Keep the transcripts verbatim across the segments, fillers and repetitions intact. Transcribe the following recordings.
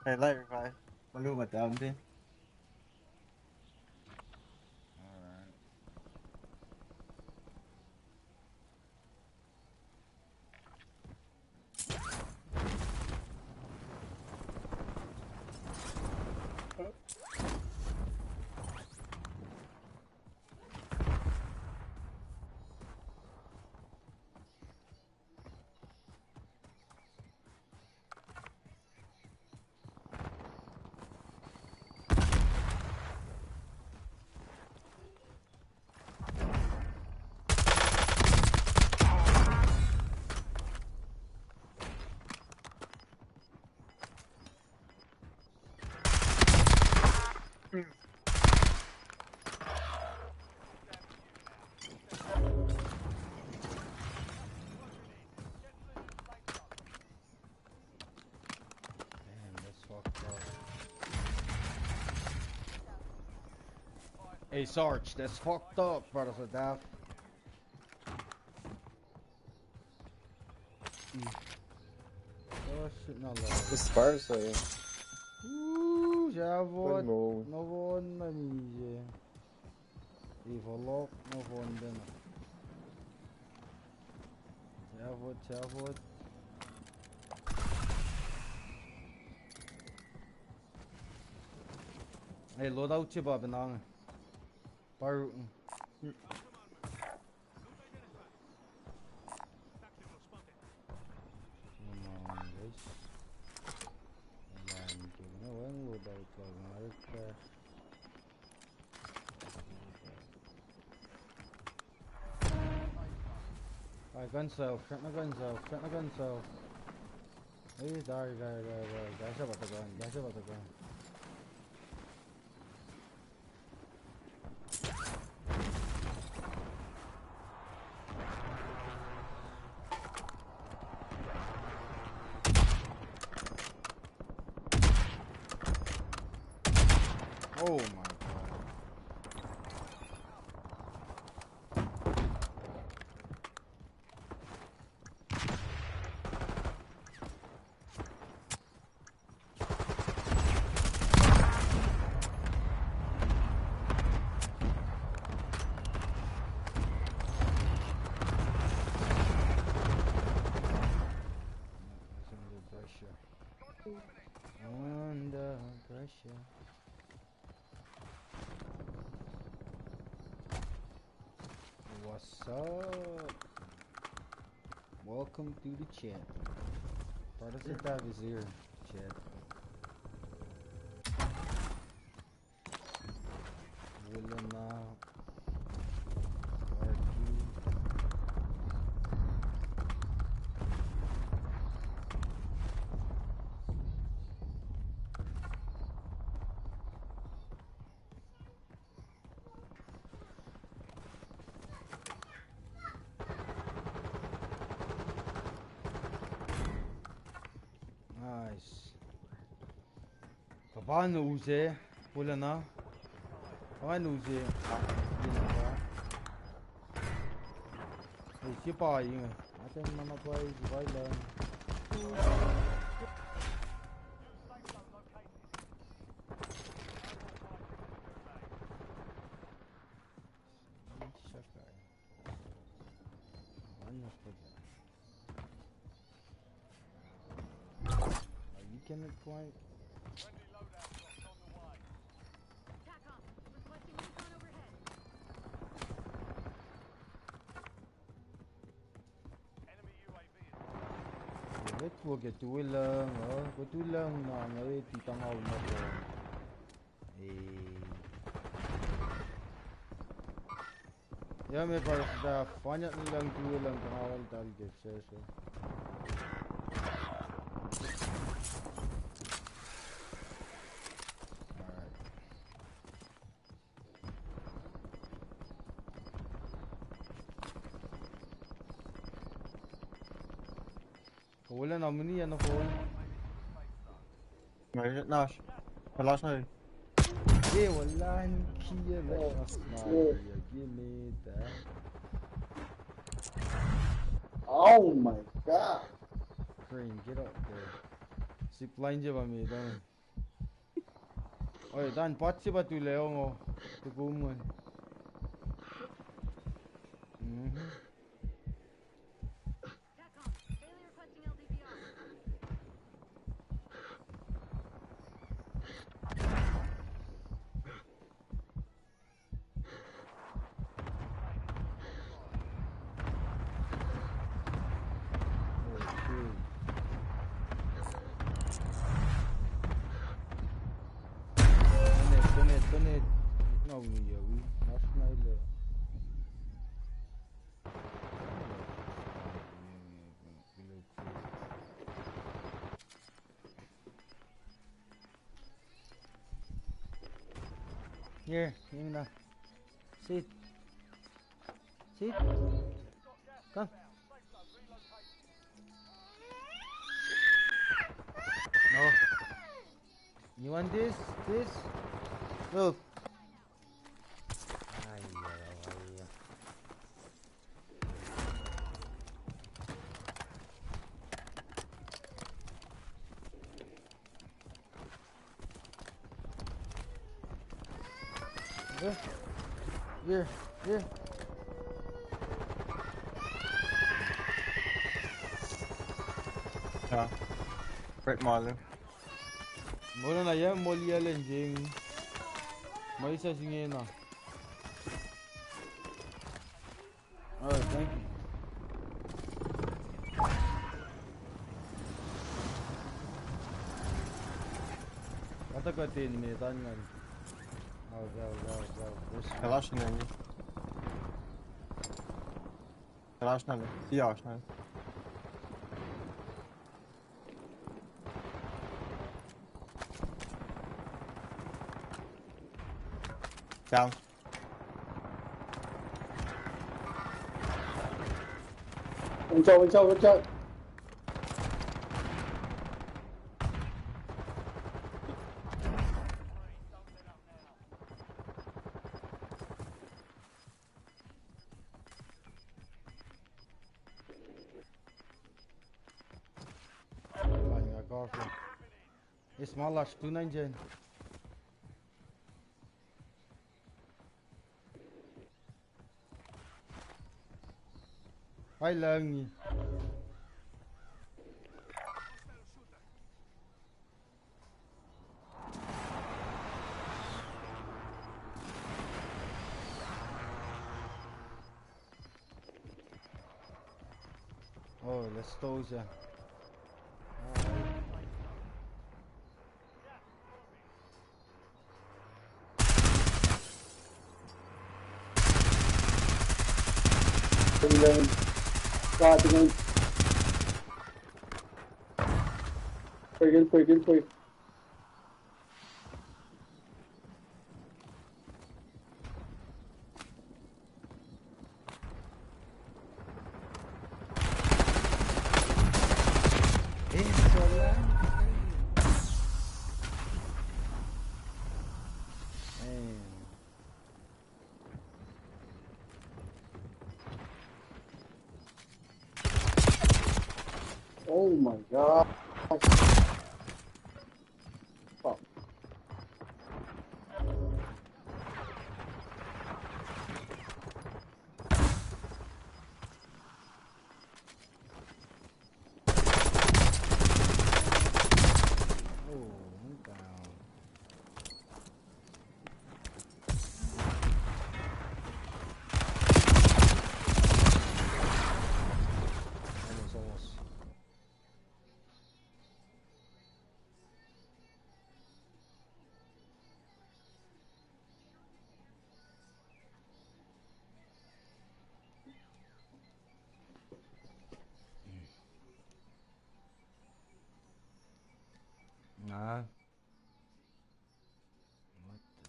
Hey, light revive. Malu ma down din. All right. Damn, that's fucked up. Hey, Sarge, that's fucked up, brother. That. Oh, shit, no, no. This far, so yeah. Ooh, Javot. One more. No one, no, no. Evolok, no one, then. Javot, Javot. Hey, loadout se pa benang. Paru. Come on, guys. Elan ke na wen loadout lal nga rek. Ai, gun self, shot na gun self, shot na gun self. Ei, dari, dari, dari, dari. Gas up at the gun, gas up at the gun. Oh my God. Under pressure. Under pressure. What's up? Welcome to the chat. Part of the tab is here, chat. Wulana. R Q. Nice. Kapan use, pula na. Kapan use. Use pa inge. Ateng mana pa isi pa ilan. Shaka. One of the guy. Are you gonna play? Friendly loadout drops on the way. TACOM, requesting recon overhead. Enemy U A V in. Let's go get to Willang, uh, go to Willang na, na, eh, titang ako na to. Eh. Ya me pa da fanya lang tu lang tangawal tal ke sese. Alright. Kowulan amuni ano kowulan. Nash. Kalas na. Ye, wala ni kiye na. Ye, ye, ye, me ta. Oh my God. Crane, get up there. Zip line je ba me ta. Oi, tan pot se pa tule ongo. Tukum ngan. Mhm. Donate, donate, donate. No, we, uh, we, last night, uh, Here, here now. Sit. Sit. Come. No. You want this? This? Look. Ay, ay, ay, ay. Here, here, here. Ah, Fred Marlin. Mona na ya, moli ya len jeng. Maisa singena. All right, thank you. Kata kate ni me tan ngan. Out, out, out, out. Kalash na ni. Kalash na ni. Siyash na ni. Down. Watch out, watch out, watch out. Fine, I got you. Is my last two nine gen. Hai langi. Oh, let's go, sir. Pwekil, pwekil, pwekil. Oh my God. Fuck. Oh, I'm down. Almost, almost. Ah. What the?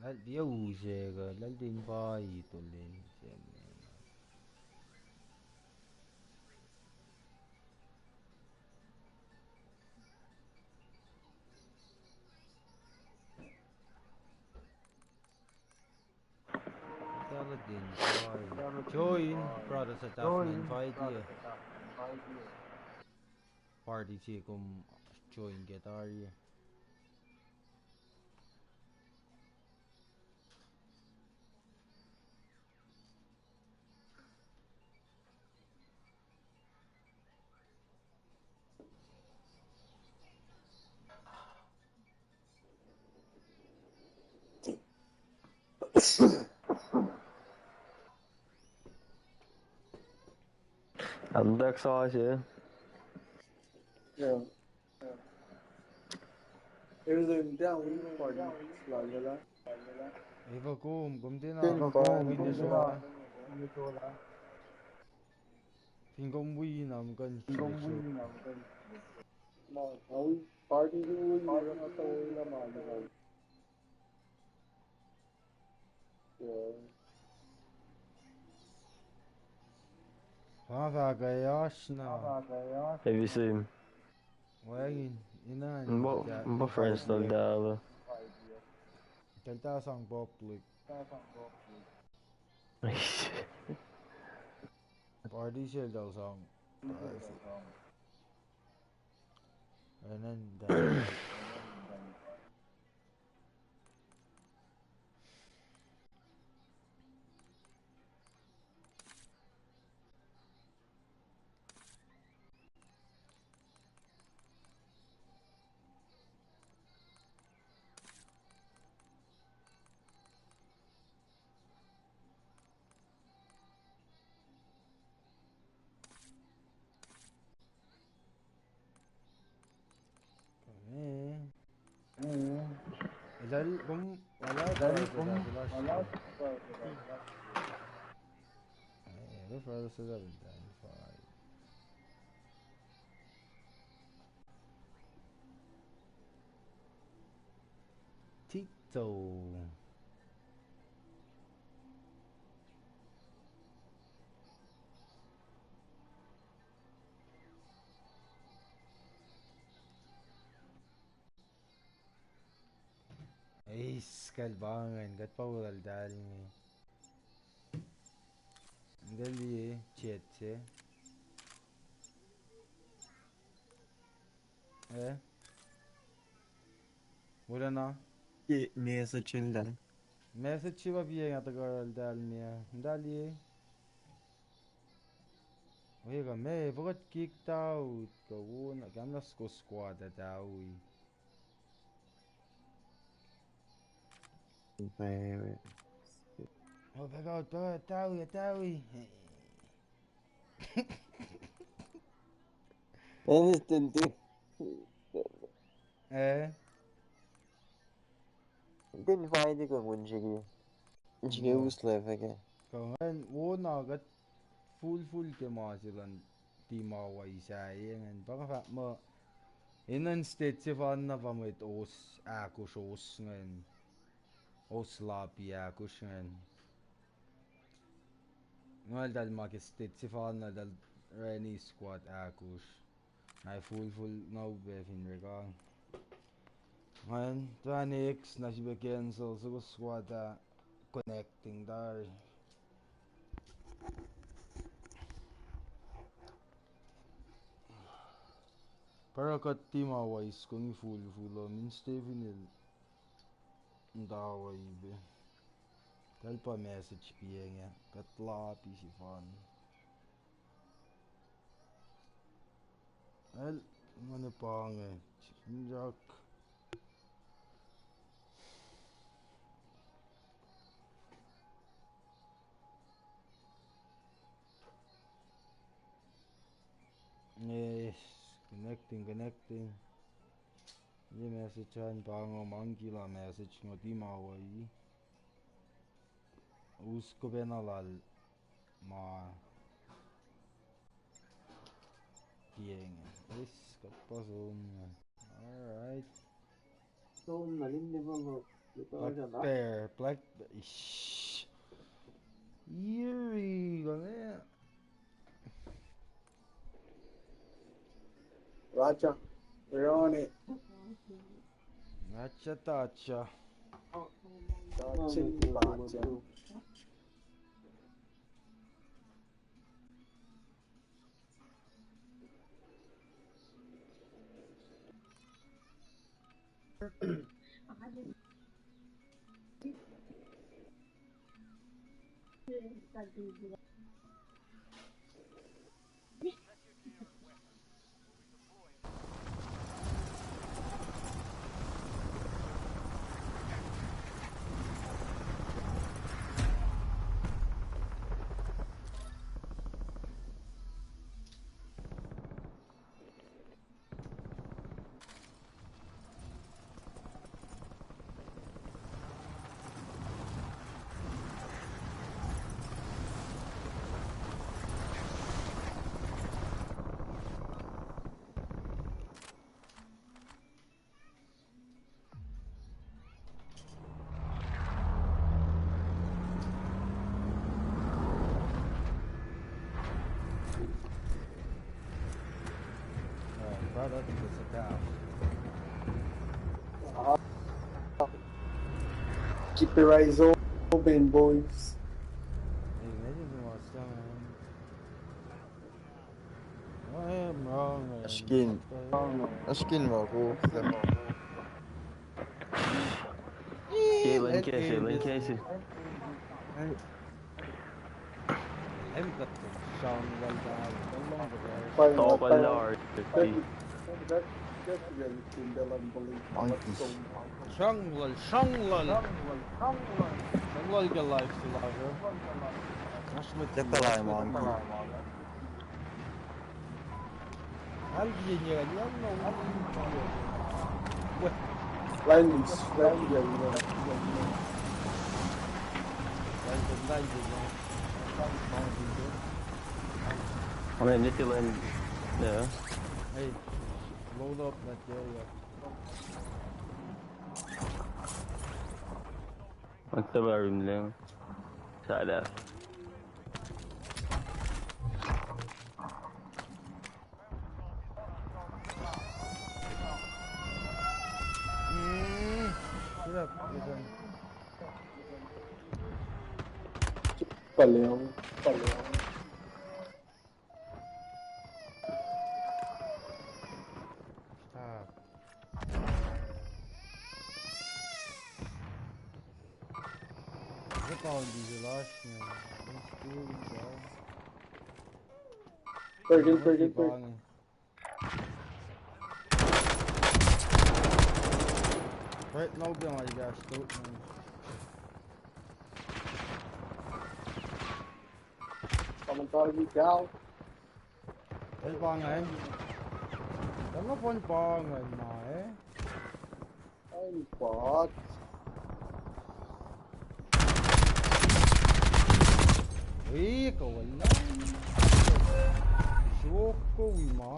Lal tiac use kuh, lal tiac invite tulen se. Lal tiac invite. Join, brother, sa tahfna invite-i. Party se kom join ke tari. Am tak sa se. Yeah. Everything down, we party. La, la, la. Eva kom, kom tiacna. Kom, kom, win kom, Yeshua. Fin kom wi na, kom kan. Kom wi na, kom kan. Ma, awi party, wi na, ma, ma. Pa fahk ah oasr na. Evisim. Wacngihn, ina. Mbo, mbo friends tal dala. Tal ta sang public. Party sel tal sang private. And then that. Kom, eh. Elal, kom, elal, kom, elal. Eh, the furthest is seven times five. Tito. Eis, kal pa ingacn, kuht pa wo lal tahl inge. Ngal liye chat se. Eh? Wolacna? Ke message in tahl. Message se pa piacng ah tuhkuh lal tahl me ah. Ngal liye. Oe, kuh meac, pa kuht kick out, kuh wona, kam na sco squad ah tawi. Oh, back out, back out, tawi, tawi. Instant, dude. Eh? Didn't find it, kuh ngun srihke. Srihke us lef ke. Kuh ngan wona kuht full full ke ma se luhn team Hawaii sahyac ingacn. Pa nga fahk muh, enenuh in state sefanna pa mwet os ahkosr os ingacn. Os lapi ahkosr ingacn. Nga eltahl ma ke state sefanna eltahl rani squad ahkosr. Nga full full na upac fin rekang. Ngan tuh next na srihpac cancel, soko squad ah connecting tari. Pa oruh kuht team Hawaii skongi full full uh, min Stephen el ntawa ibe. Eltahl pa message piacng ah, kuht lapi sifan. El, mane pa inge, Chicken Jack. Yes, connecting, connecting. Ye message an pa ngo mangkila message ngo team Hawaii. Us kopacna lal ma tiac inge. Yes, kuht pa som inge. All right. Som na lin ne pa ngo. Black Bear, Black Bear. Ish. Yuri, kone. Roger, we're on it. Gotcha, gotcha. Gotcha, gotcha. Alright, brother, I think it's a cow. Uh-huh. Keep your eyes open, boys. Hey, imagine if we lost someone. Why am I wrong, man? Askin. Askin ma ku. Sel in case, sel in case. Top a large. Monkeys. Shanglal, shanglal. Shanglal ke live sel ah. Monkey. Alien ya, ya, no. Weh. Lain is, lain ya, ya. Lain ya, lain ya. Ama niti lain, yeah. Hey, load up that area. What's the room there? Shut up. Mm, shut up, you can. Paleo, paleo. Stop. What the hell is the last name? Let's do it, bro. Bergen, Bergen, Bergen. Right now, be on my gosh, don't move. Someone trying to down. Hey, bang, eh? Tama pun bang, eh, ma, eh? Ay, bot. Ui, kawalan. Shoko wi ma.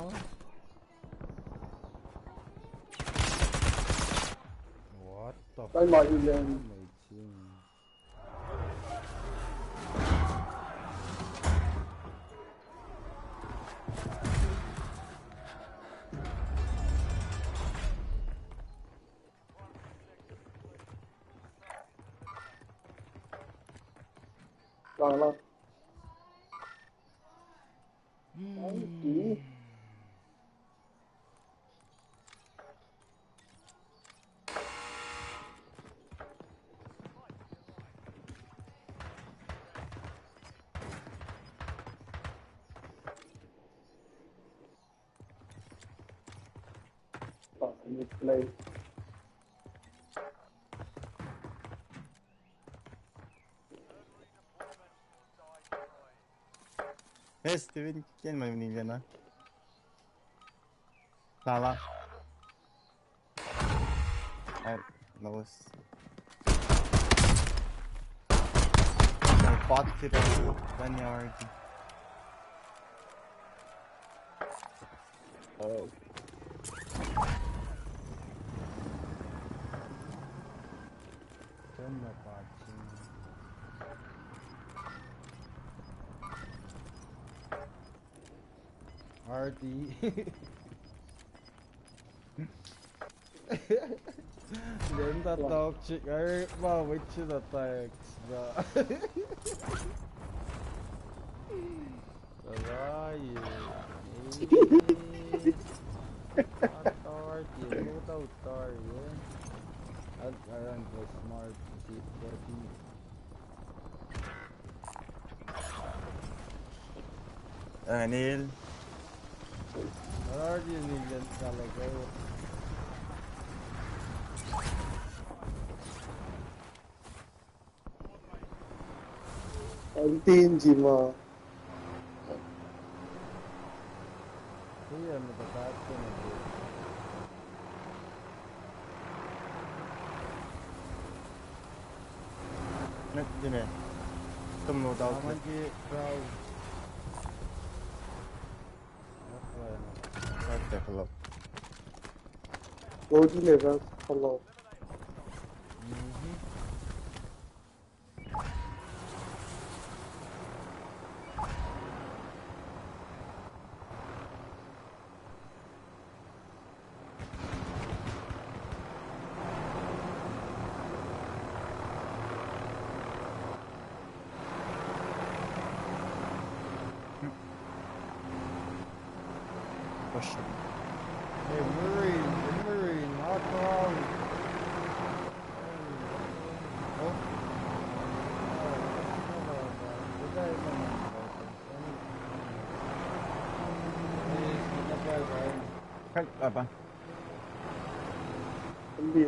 What the fuck? Ay, ma, yun yan. My team. Lang, lang. Hmm. Ay, fucking play. Hey, Steven, kena ma miningena. Lala. Ay, lowes. Ay, bot kit ah, one yard. Oh. Turn the bot. Arti. Then the toxic. Ay, ma, wait, the text. Sarai. Authority, authority. Anil. Already anil yan salak. Antin jima. Iya, mata pattern. Net dime. Tum no doubt. Aman ke crowd. What the hell? Loading level. Hello. Mhm. Question. Hey, Murray, Murray, not wrong. Oh. Hey, not bad, right? Kal apa? Hindi.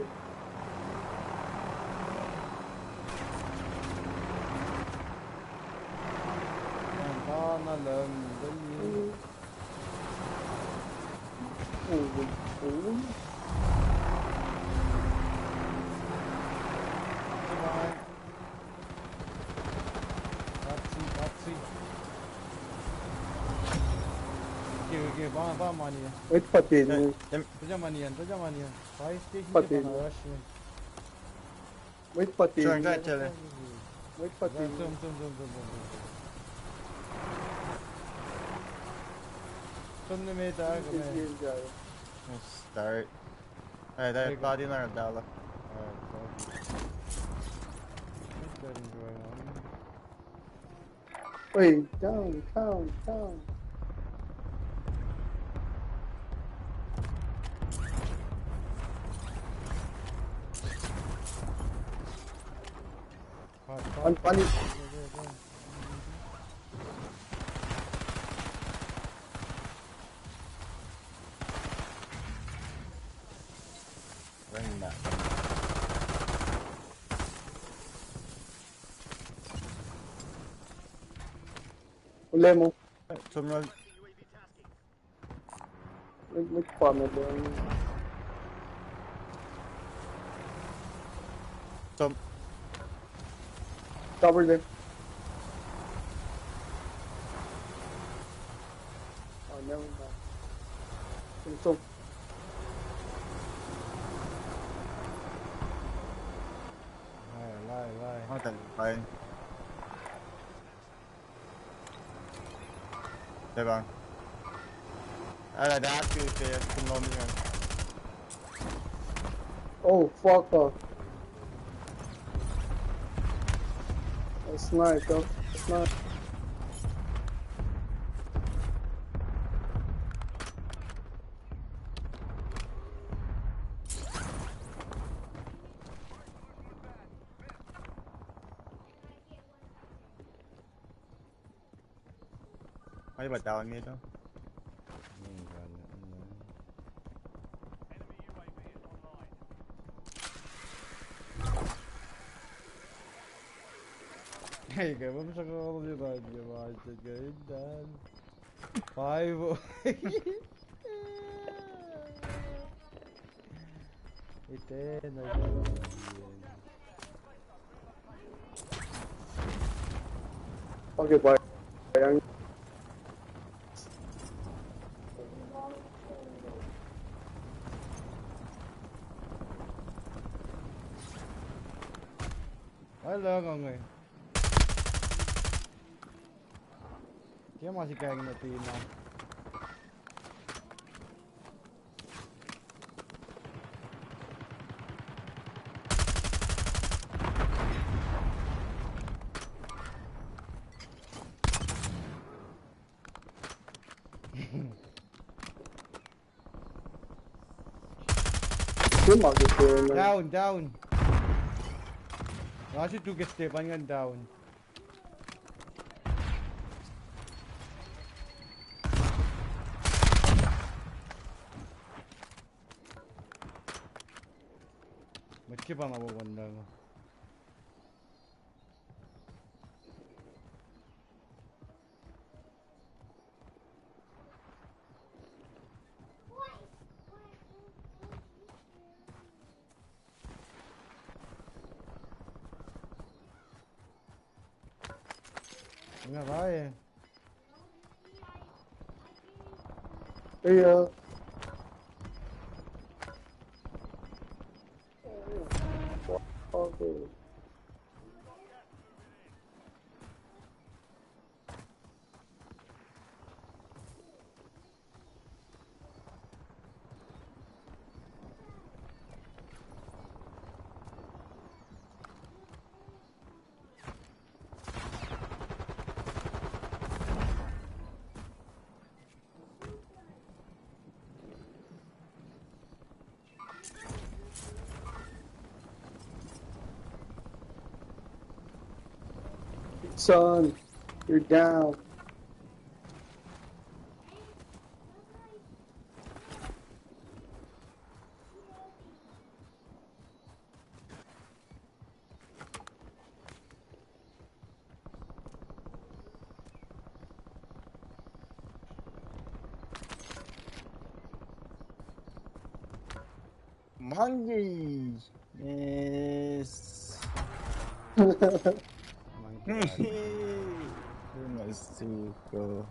Ang pangalan, hindi. Hindi. Goodbye. Taxi, taxi. Okay, okay, pa, pa mani. Wait, pati. Em, em. Taja mani yan, taja mani yan. Fire station. Pati. Rush yan. Wait, pati. Sure, go ahead, tell her. Wait, pati. Som, som, som, som, som, som. Som na me ta, kom. Start. Alright, alright, pati na dala. Alright, so. What's that going on? Oi, down, down, down. Hot, hot. An, an. Running back. Ulemo. Som na. Mik, mik pa me doon. Som. Cover them. Oh, never mind. Som, som. Lai, lai, lai. Matan, fine. Diba? Ala, dahti ke, kilometer. Oh, fuck off. Snipe, snipe. Ai, ba down me to. Hey, kena ma saka lal ni ba, ni ba, ni ba, ni ba. Five. Ite na. Okay, bye. Ai, lah nga nge. Ke ma sikang na tina. Down, down. Oasr ituh ke step an ngan down. Mwet ke pa na wowo na. Nga rae. Area. Okay. Son, you're down. Monkey. Yes. Monkey. Una suko.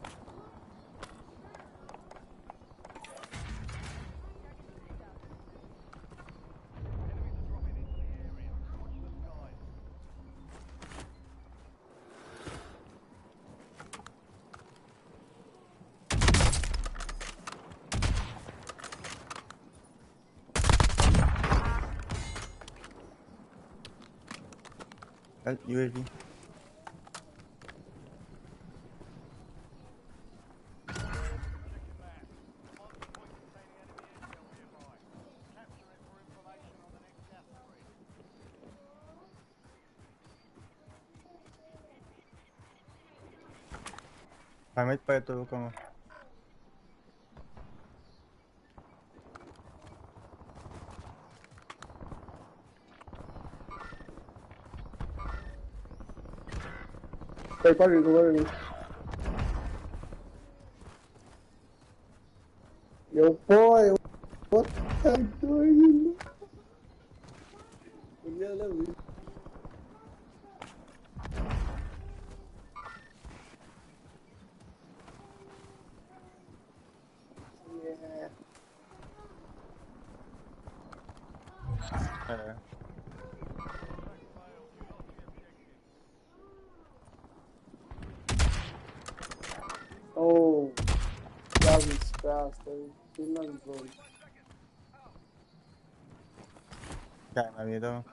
Help, U A V. Pamit pa ito kamo. Hey, pare, pare. Yo, boy, what are you doing in there? Yeah. Uh. Oh, that was fast, dude. Didn't let him go. Time, amigo.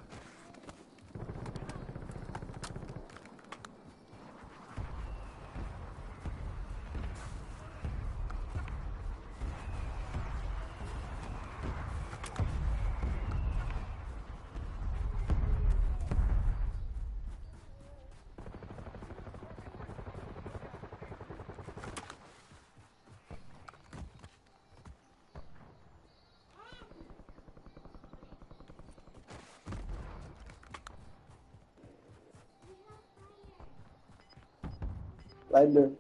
Lighter.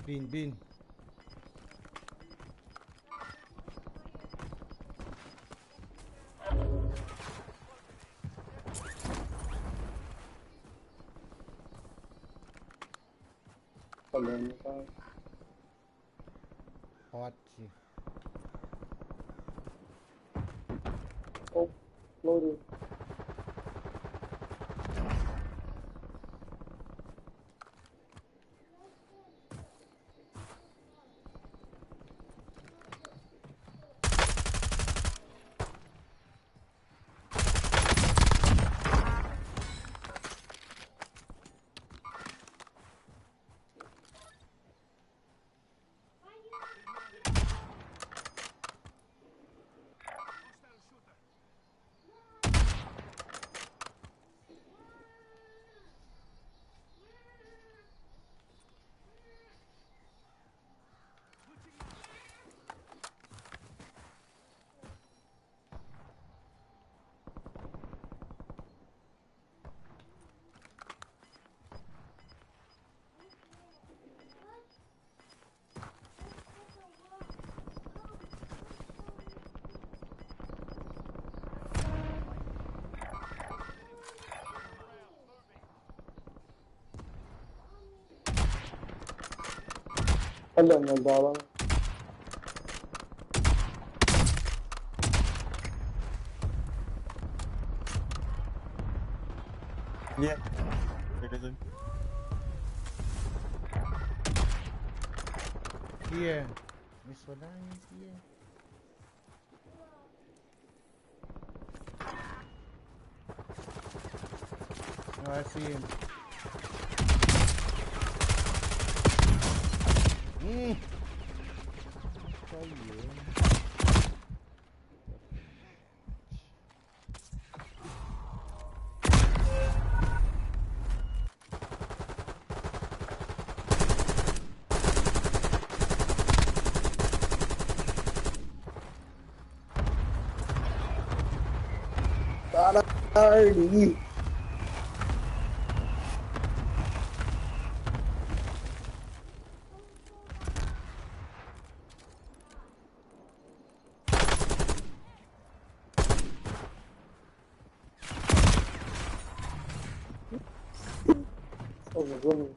Bin, bin. Come on, come on. Hot shit. Oh, loaded. Alan na bala. Yeah. It isn't. Yeah. Miss Valani is here. Oh, I see him. Mm. Try you. Party. Oh, my goodness.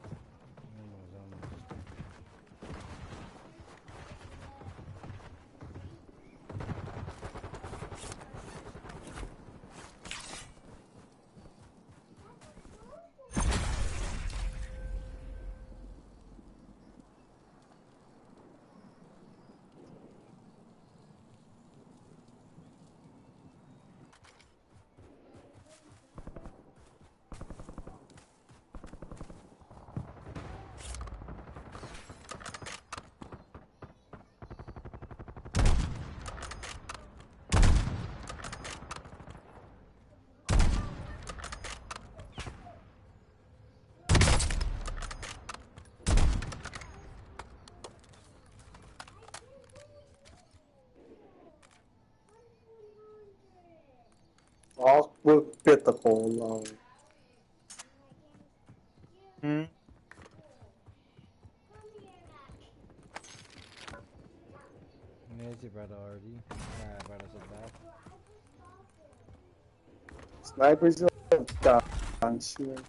Awkward pet ako lang. Hmm. Nesi brother already. Ah, brother said that. Sniper is a gun shooter.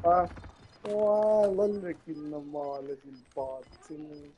Ah, oh, ah, lal rekin na ma, rekin bot, sini.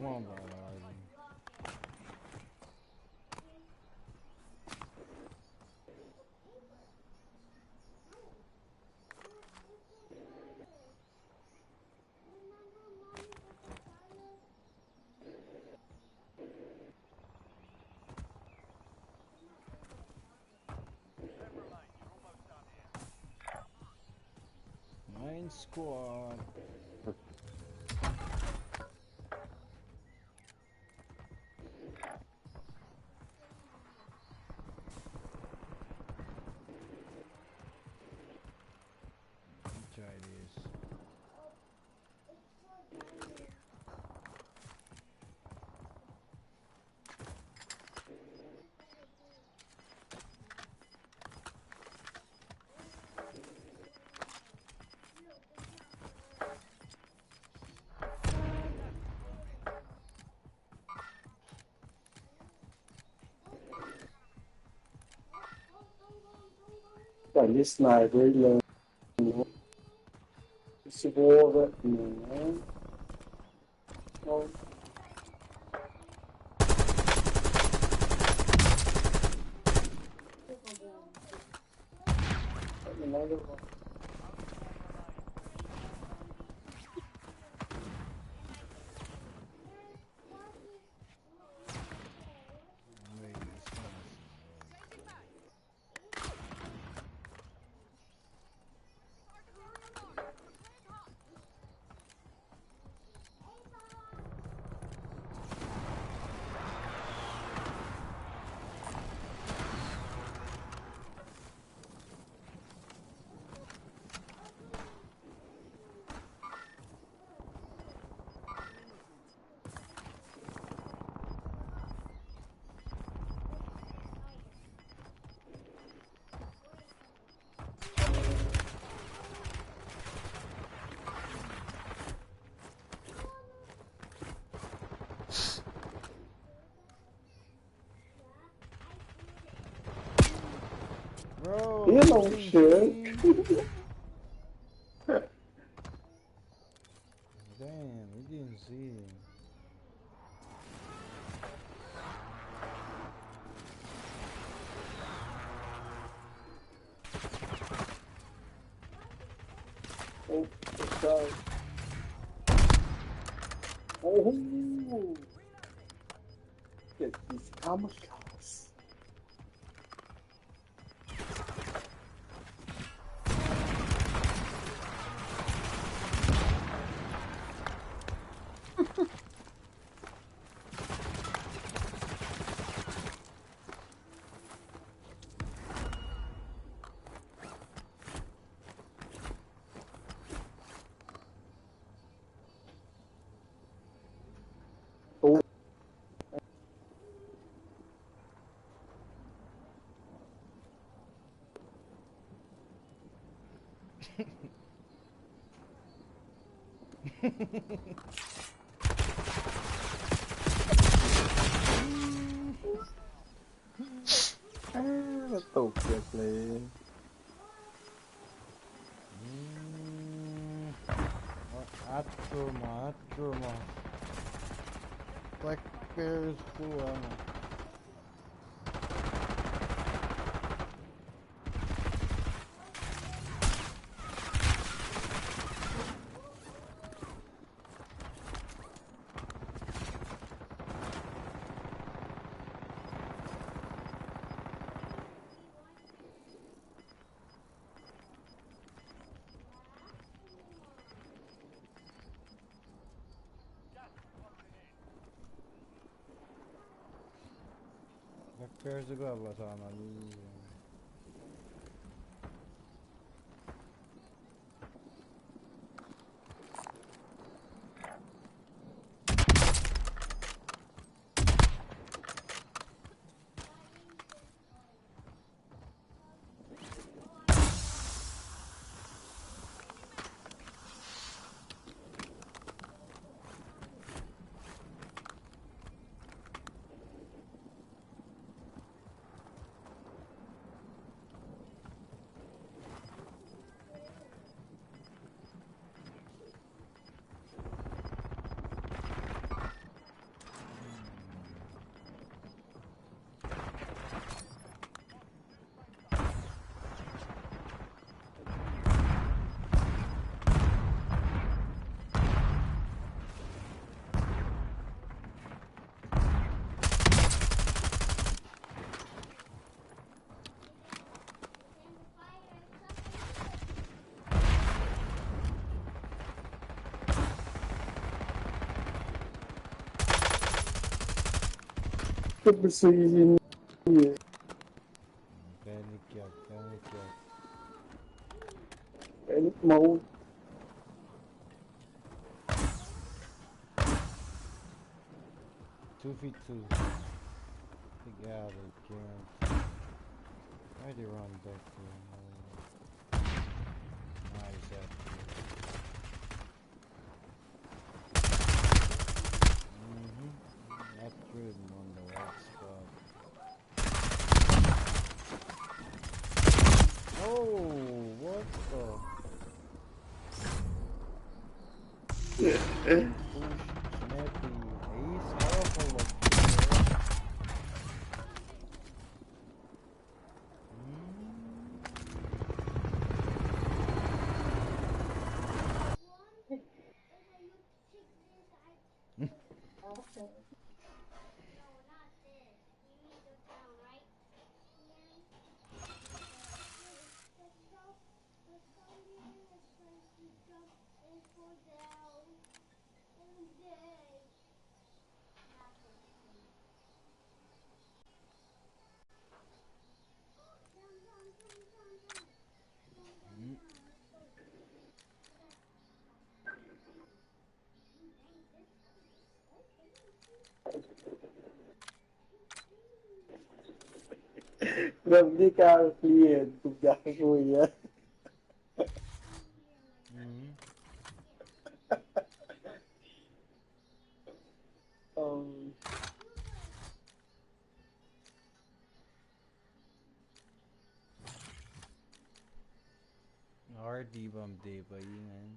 ma ba lagi. Nine squad. Try this. Tari sniper lah. Sibo. Bro, you know shit. Damn, we didn't see him. Oh, it's down. Oh, get these camouflages. Ah, that don't get me. Mm. Atrumo, atrumo. Black Bears, kuh, ano. Bak pers ko Allah sana ni. Pepper season. Panic yak, panic yak. Panic mode. Two v two. They got it, Karen. Why they run back to him? Nice that. Mm-hmm. That threw him on the right spot. Oh, what the? Push, snappy, ace, powerful, like, mm. Ram ni ka clear, tu ka kuya. Mm. Um. Ardi bam deba ingan.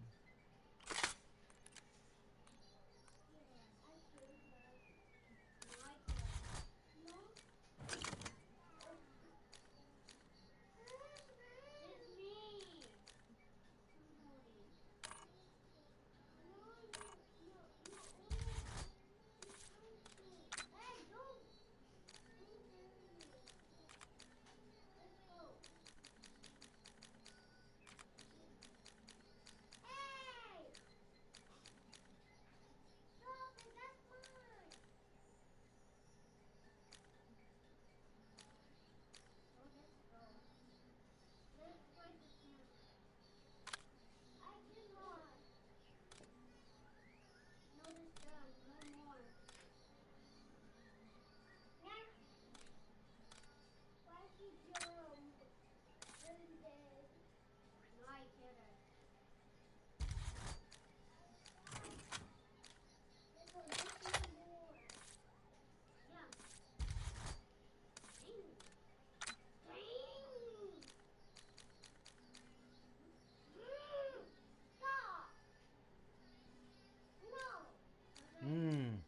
Mm.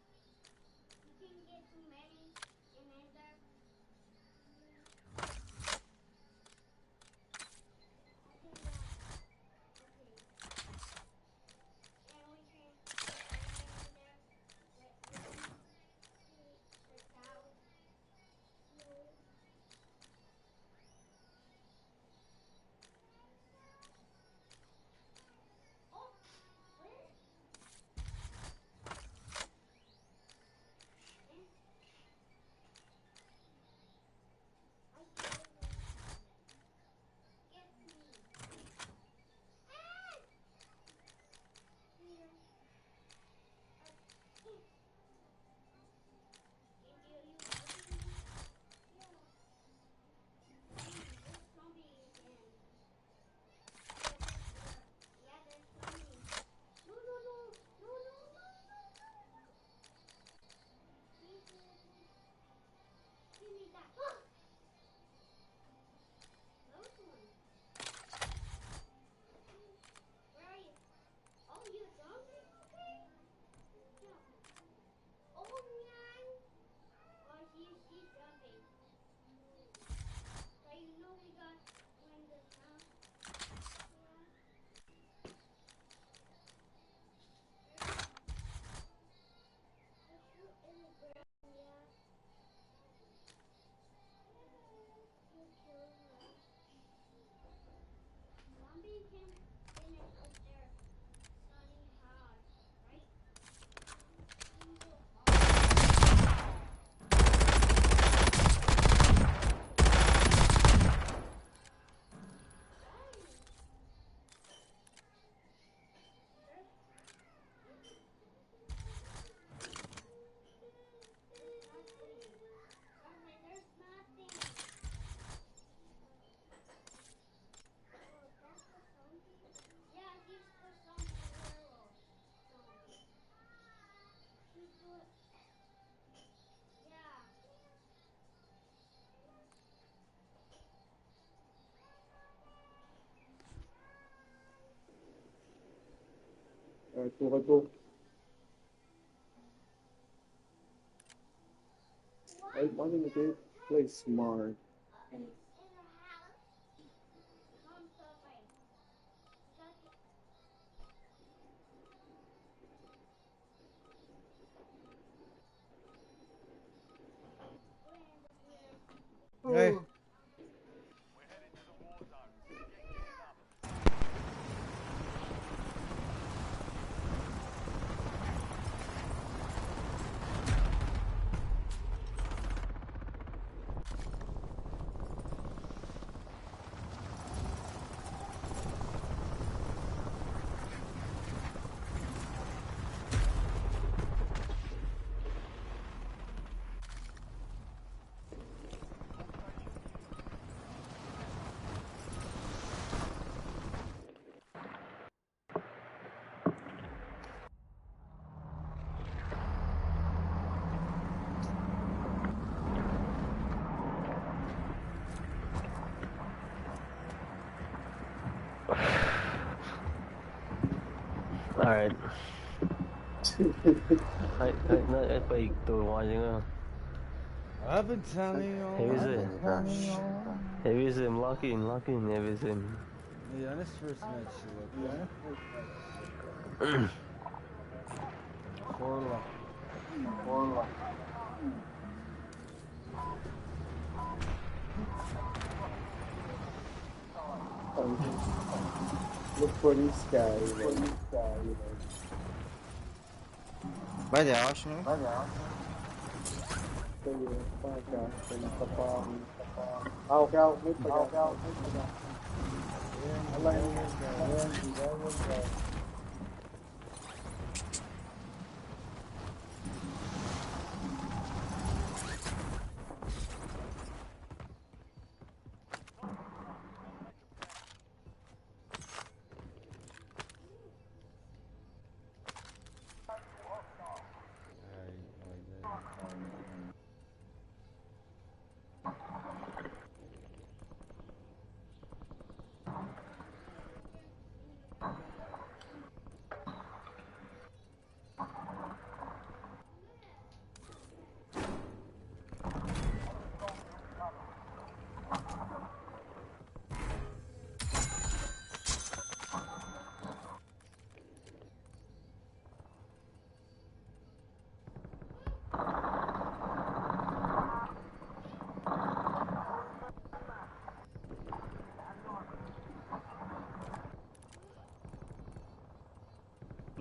Go, go, go. I want to play smart. Hey. All right. I, I, no, I play the one, you know. I've been telling you all. Heavy Zim. I've been telling you all. Heavy Zim, lock in, lock in, Heavy Zim. Yeah, on this first match, yeah. Four lock. Four lock. Look for this guy, man. By the house, no? By the house. Out, out, out.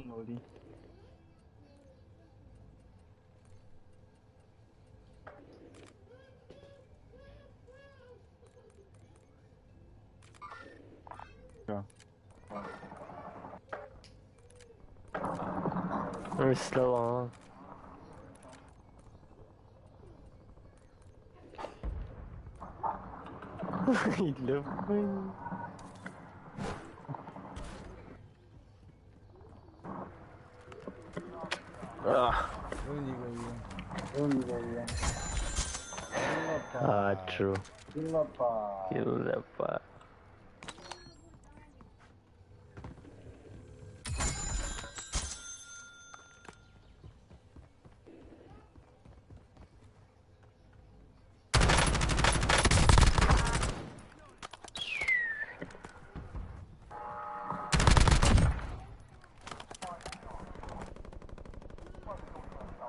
Loading. Very slow, huh? He left me. Ah. Ah, true. Kill the bot.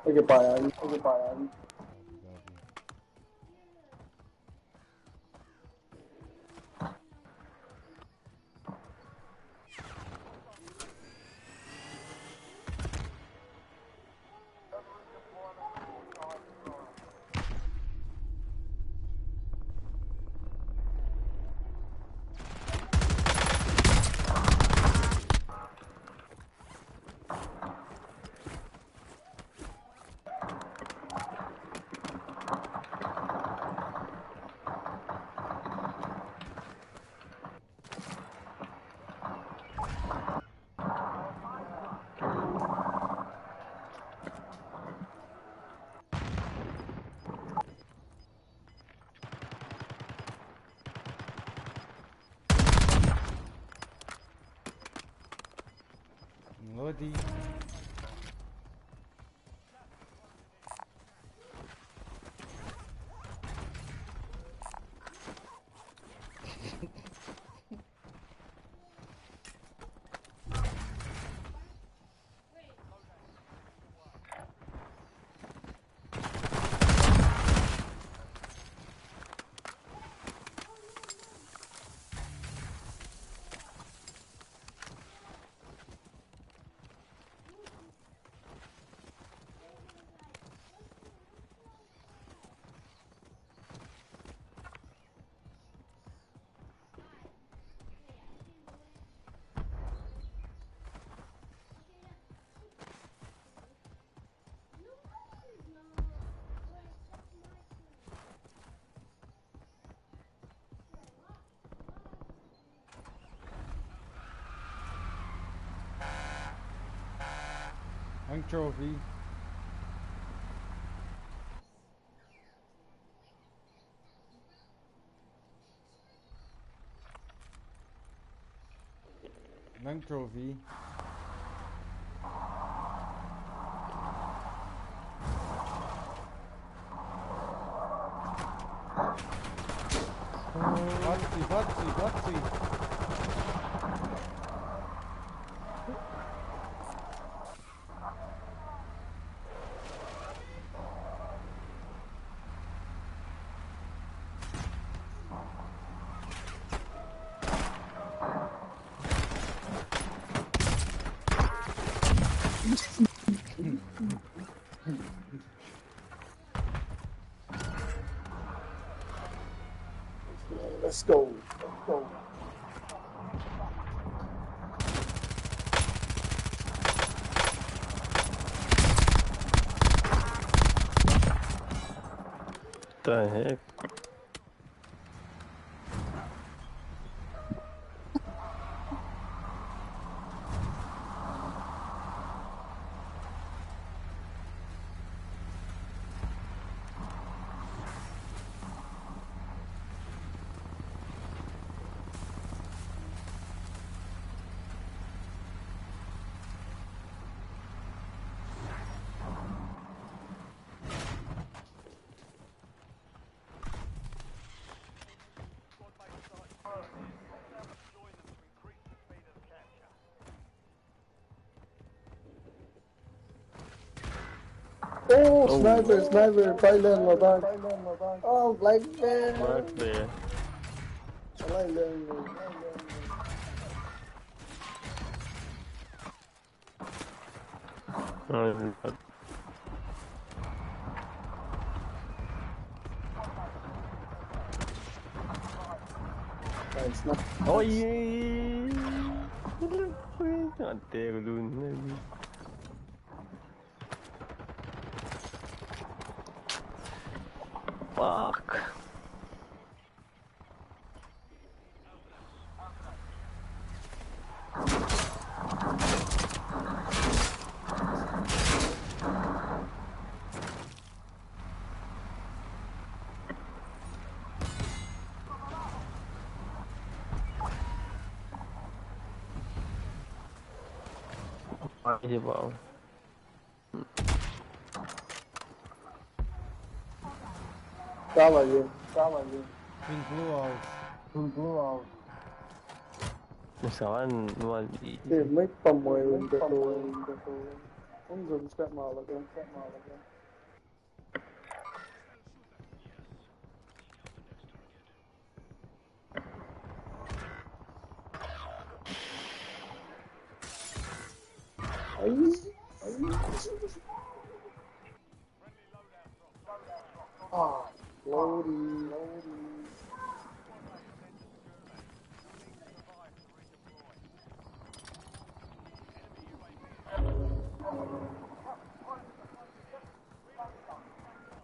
Okay, bye, Andy. Okay, bye, Andy. Ang trophy. Nang trophy. Batsi, batsi, batsi. Let's go. Let's go. The heck? Oh, sniper, sniper, pa lwen ma pa. Oh, black man. Black man. Pa lwen. Oh, nice, nice. Oh, yeah. God damn, dude. Fuck. Ay, wow. Sala ye, sala ye. Pin blue house. Pin blue house. Sawan, nuan. Eh, mwet pa mwe undo. Undo step ma luhk, step ma luhk. Ah, loading.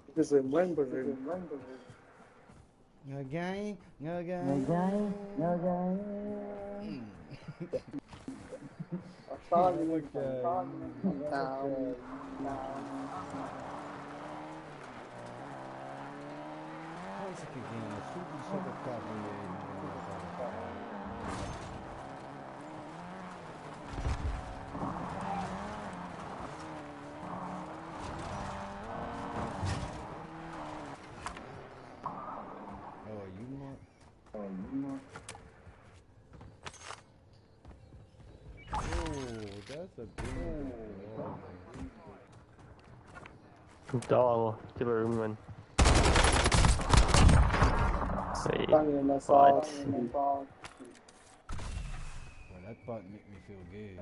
It is a member. Ngagai, ngagai. Ngagai, ngagai. Hmm. Asalu, asalu. Tala ngo, tiba room ngan. Hey, bot. Well, that part make me feel gay.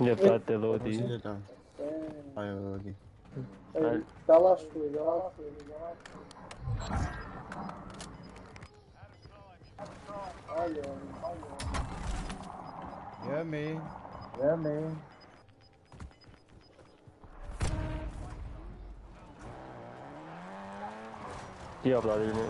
Yep, that the loading. Ayo, okay. Hey, tala sri, tala sri. Yeah, man. Yeah, man. Tiac pla teri ne.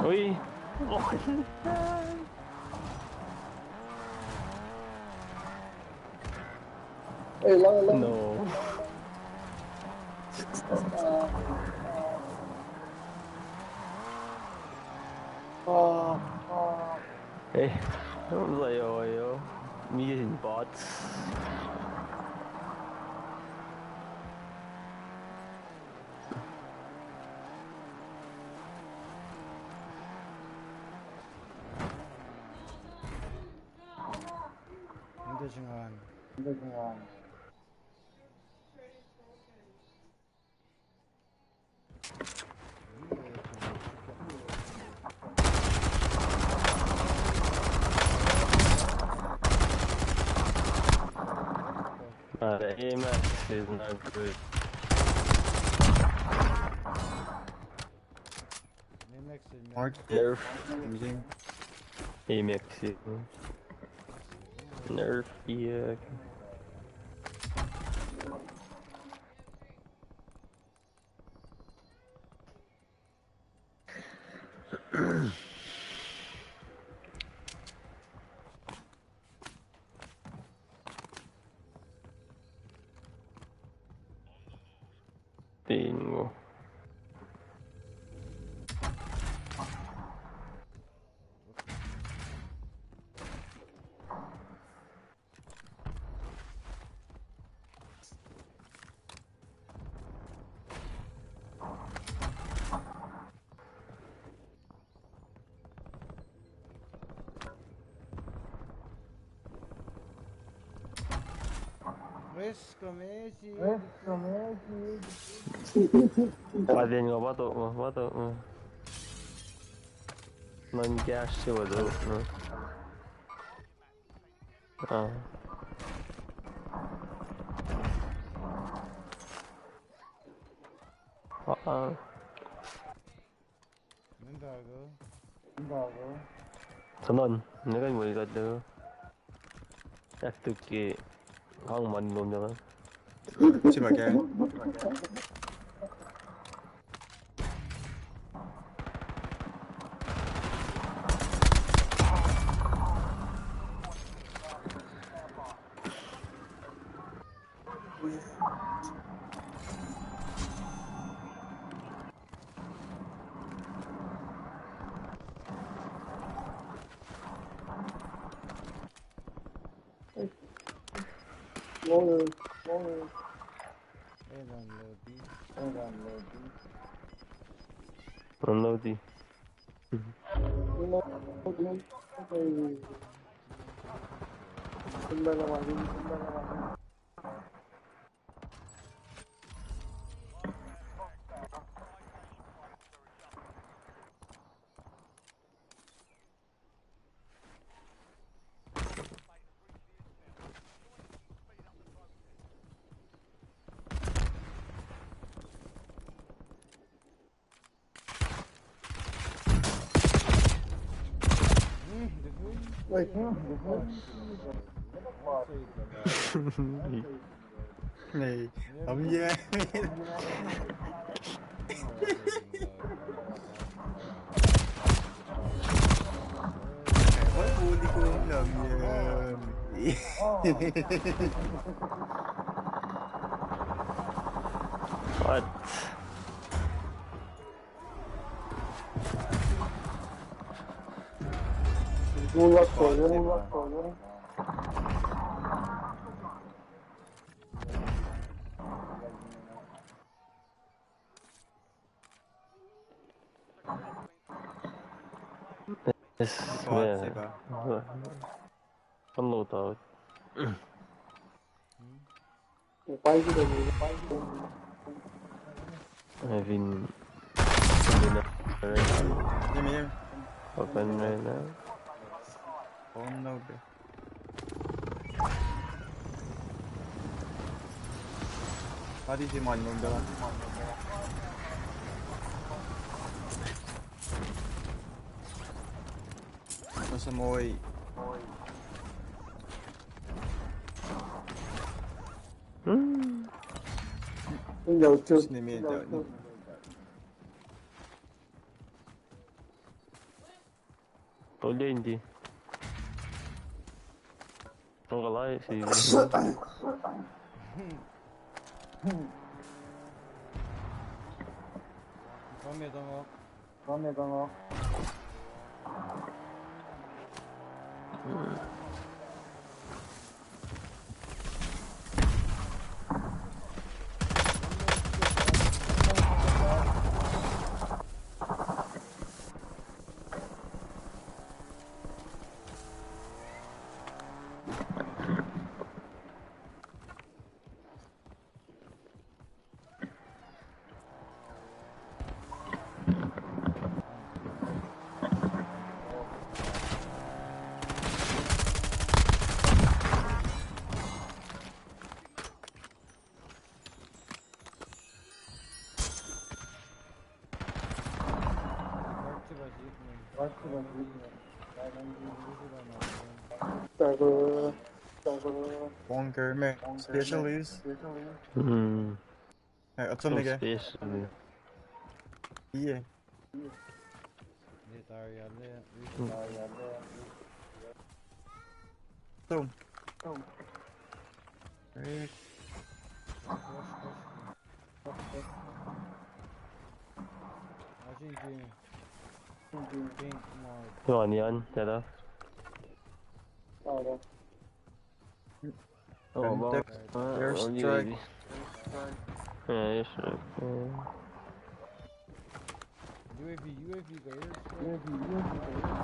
Oi. Hey, lang, lang. No. Ah, ah. Hey, what was I, yo, yo? Me getting bots. Inde singan. Inde singan. Uh, the aim is not good. Mark. Nerf. Amex. Nerf, yeah. Bingo. Res committee. Res committee. Patin nga patok nga, patok nga. Non cash se patok nga. Ah. Ah. Sanon, ne kan mwe kat do. Yak tuki hang man nom na. Sima ke. Morning, morning. Unload. Unload. Unload. Wait, huh? Hey, I'm yeah. What? Yes, yeah. Unload out. I've been Open right now. Oh no, bro. Hadi si man nung da. Masa moi. Hmm. Sini me da. Tolya indi. Ang kalai si. Kami tango. Kami tango. Bunker me special is. Hmm. Hey, what's up, nigga? Special. Yeah. Boom. Right. Come on, Jan, get up. Oh, well. Contact, uh, airstrike. Yeah, airstrike. Yeah. U A V, U A V ka airstrike. U A V, U A V ka airstrike.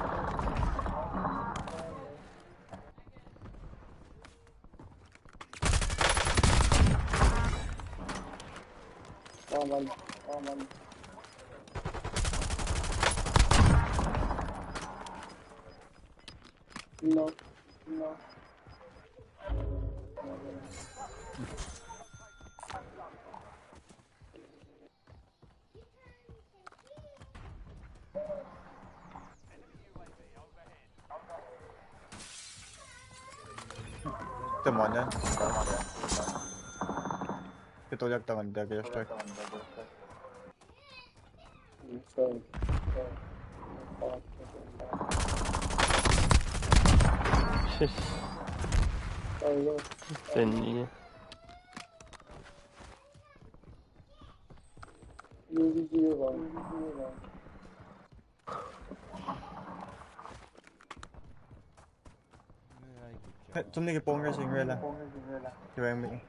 Oh man, oh man. No, no. Come on, then. Kita lihat tangan dia, dia strike. Sis. Then, yeah. Som nike pong racing rela. Kiwang mi.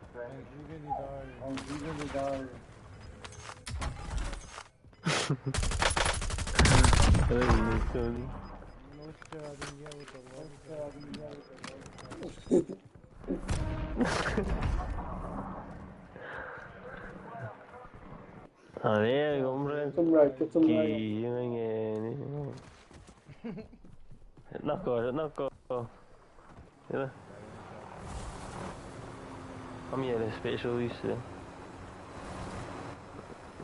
Ane, kom re. Som right, get some right. Ki, menge. Nako, nako. Yeah. Kami ele special use.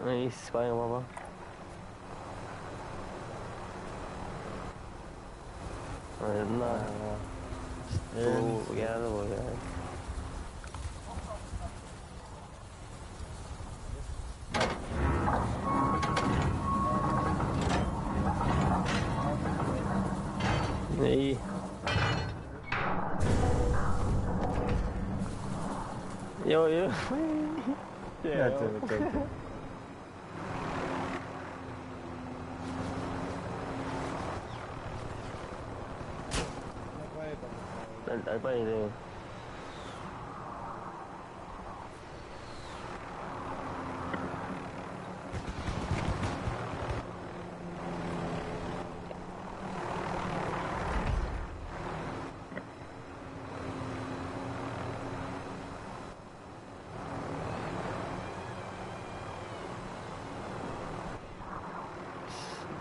Nice, fine, baba. Nah. Oh, yeah, the boy, yeah. Hey. Yo, yo. Yeah, yo. Tal, tal pa ine.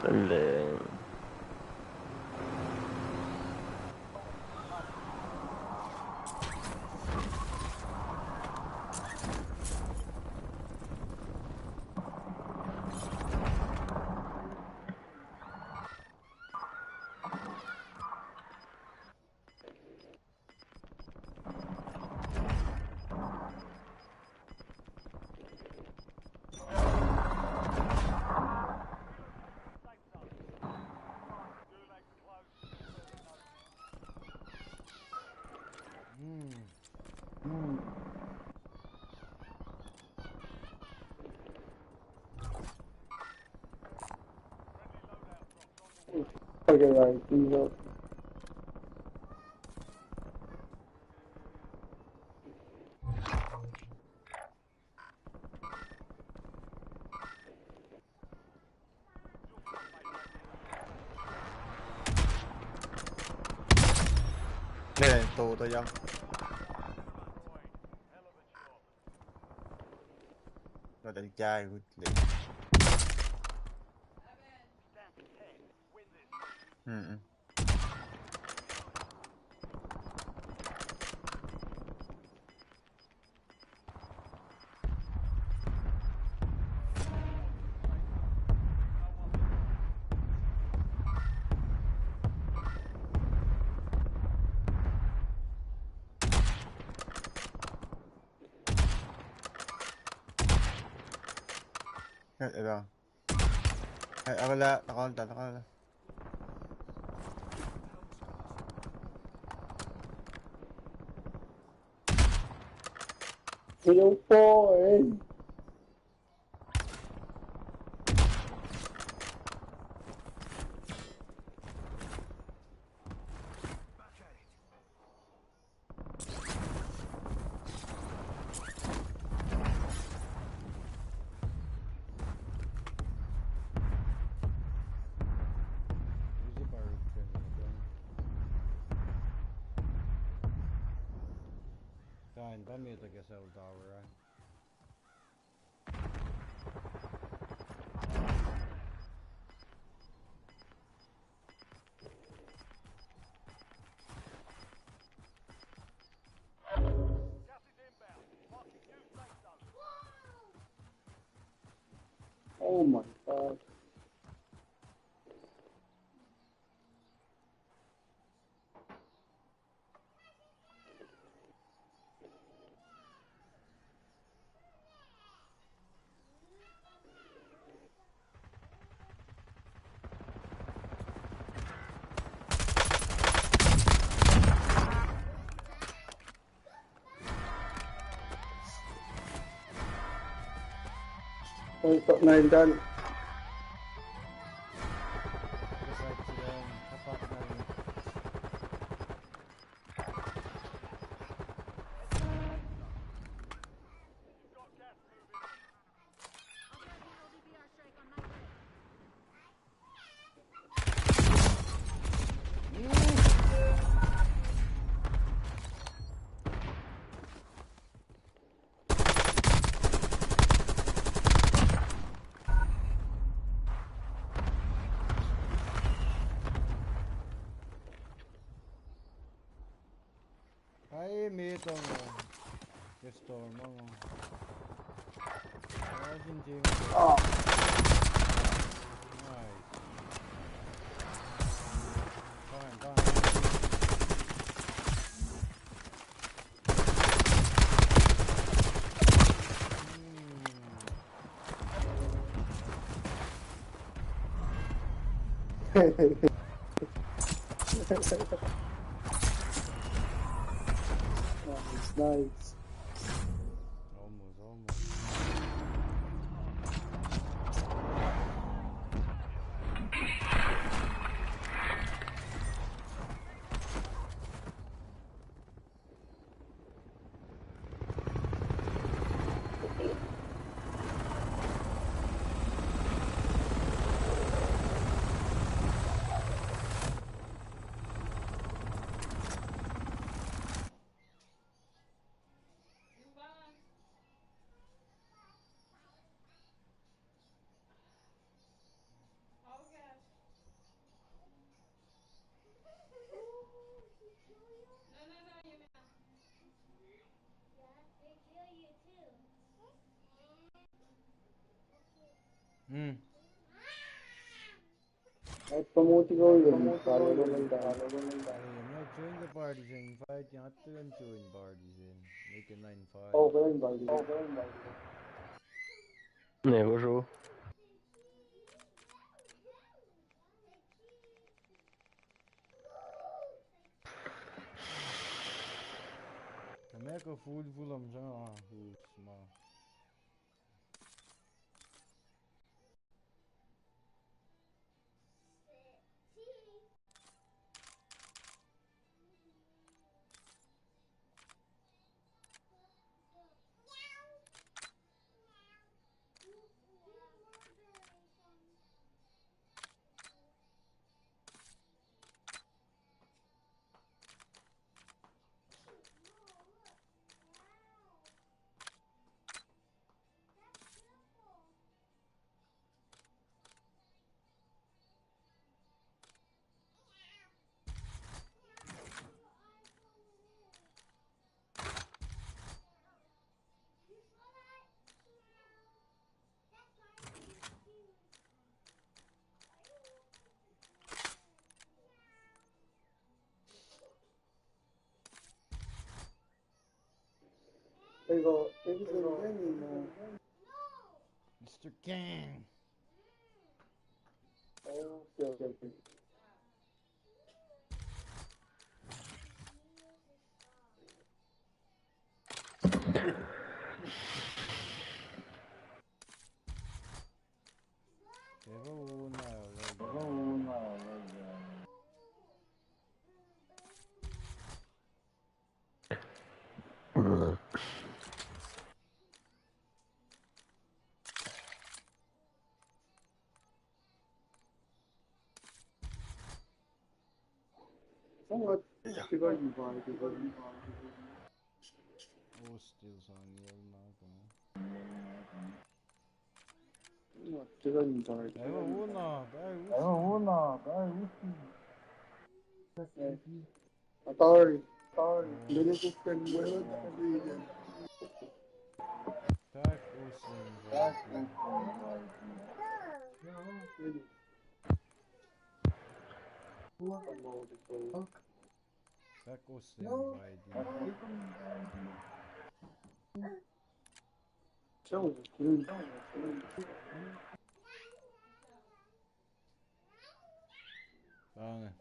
Talan. Okay, right, you know. Ne, to, to, yang. Not a guy with, like, mm-mm. Ela. Ai, akala, takal ta, takal ta. Hello, boy. Kain pa met ke cell tower ah. Oh my God. Oi, top nine done. Ai, met on, uh, restore ma, uh. Nice. Fine, fine. Nice, nice. Hmm. At promote ko yun, follow ko lang. Hey, I'm not join the party, send invite, you have to join party, send. Make a nine five. Oh, kena party. Oh, kena party. Ne, ko so. Ka ma ke full full am sang ah, who's ma. There you go. Thank you for the training, man. Mister King. Oh, okay, okay, okay. Ever won, uh, Somewhat. Yeah. Because you buy, because you buy. Oh, still on the old mark, huh? What? Because you buy. Ever won, uh, ever won, uh, ever won. Atari. Atari. Benefit and well. Tak usin. Tak usin. Tak usin. Ange.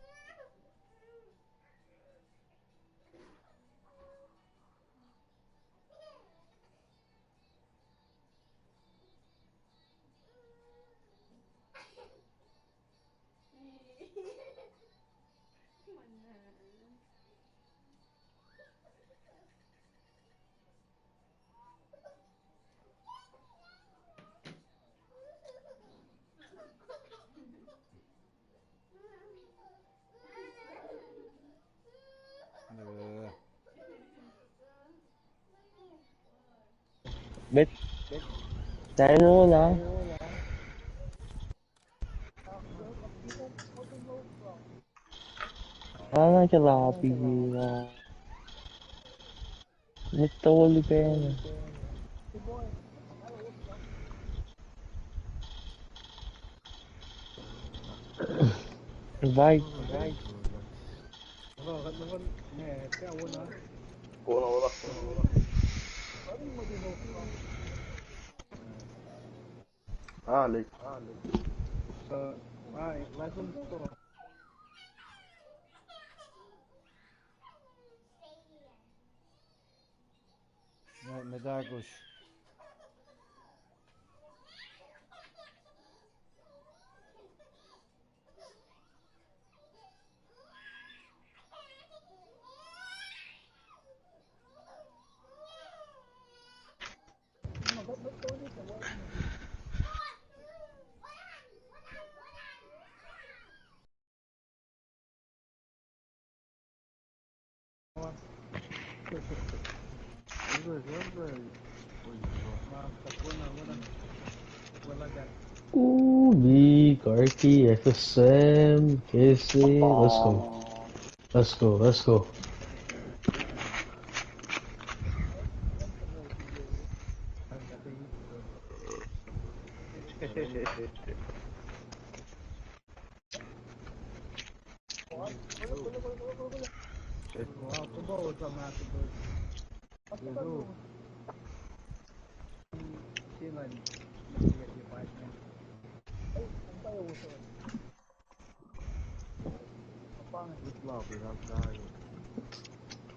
Met. Taino na. Ana ke lapi na. Met tolu pacna. Vai. Ah, late. Right, Medagos. Uli, Karki, F S M, K C, let's go. Let's go, let's go.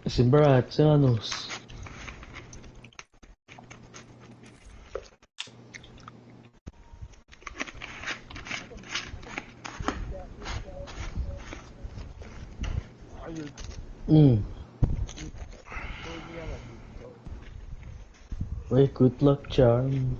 Simbarat, Seanos. Mm. Wait, good luck charm.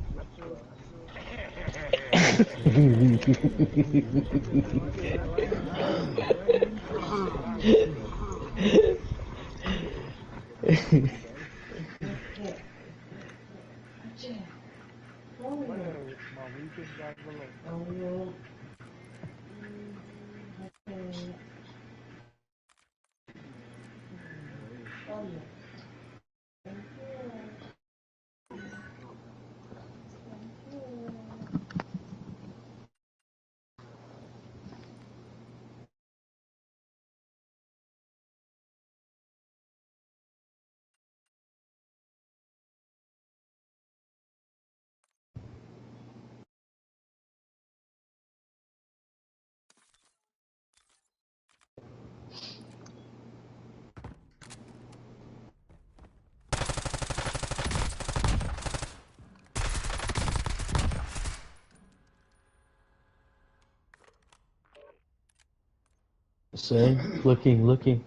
Same. Looking, looking.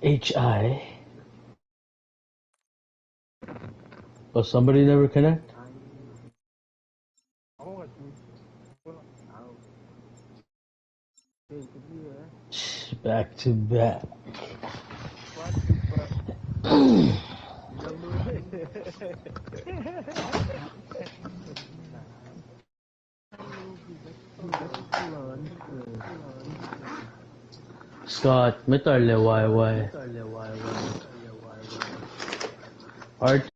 H I. Oh, somebody never connect? Back to back. Scott, metal le wai wai. Art.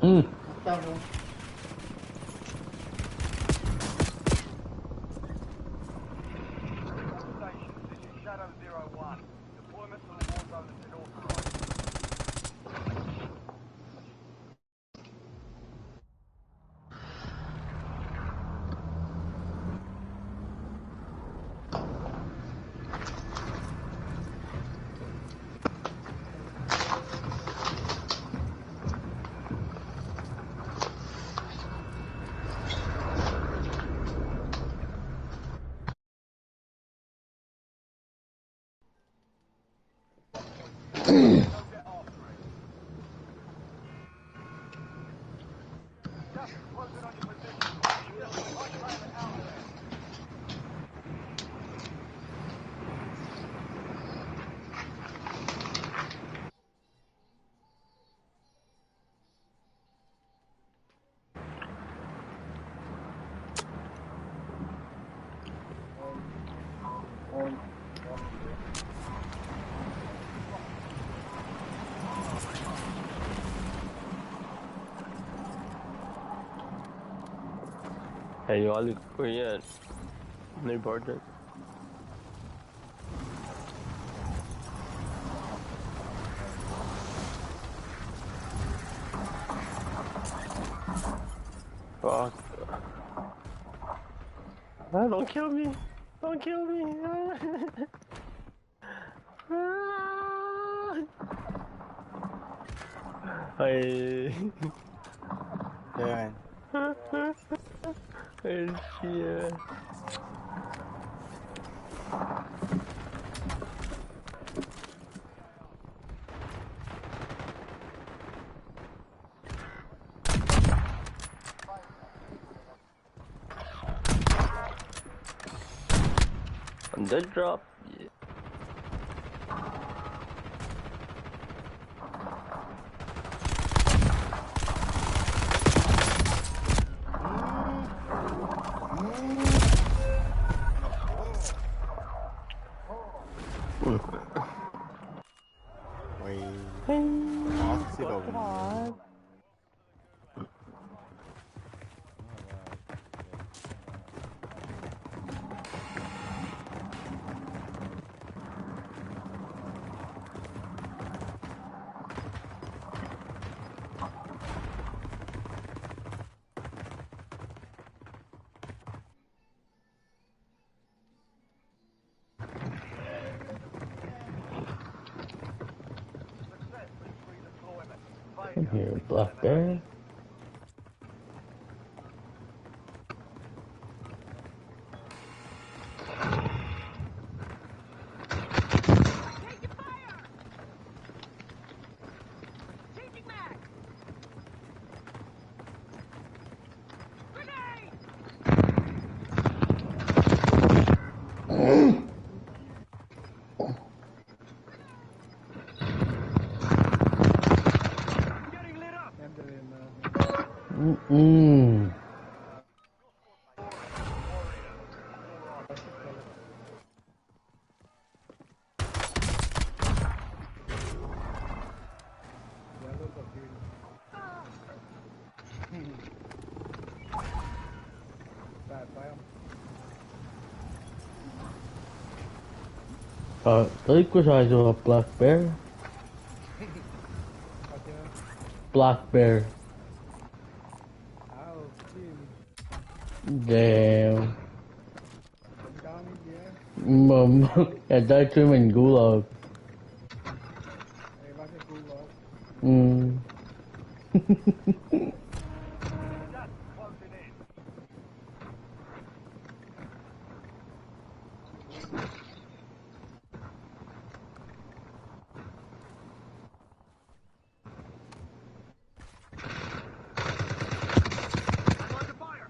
Mm. Hey, you all look good, yeah. No barter. Fuck. Ah, don't kill me. Don't kill me. Ah. Hey. Yeah, man. Hey, yeah. The drop. Oi. Hey. Come on. Here, Black Bear. Mm-mm. Uh, tell you, 'cause I saw a black bear. Black bear. Damn. Mum, I died to him in Gulag. Mm. I'm under fire.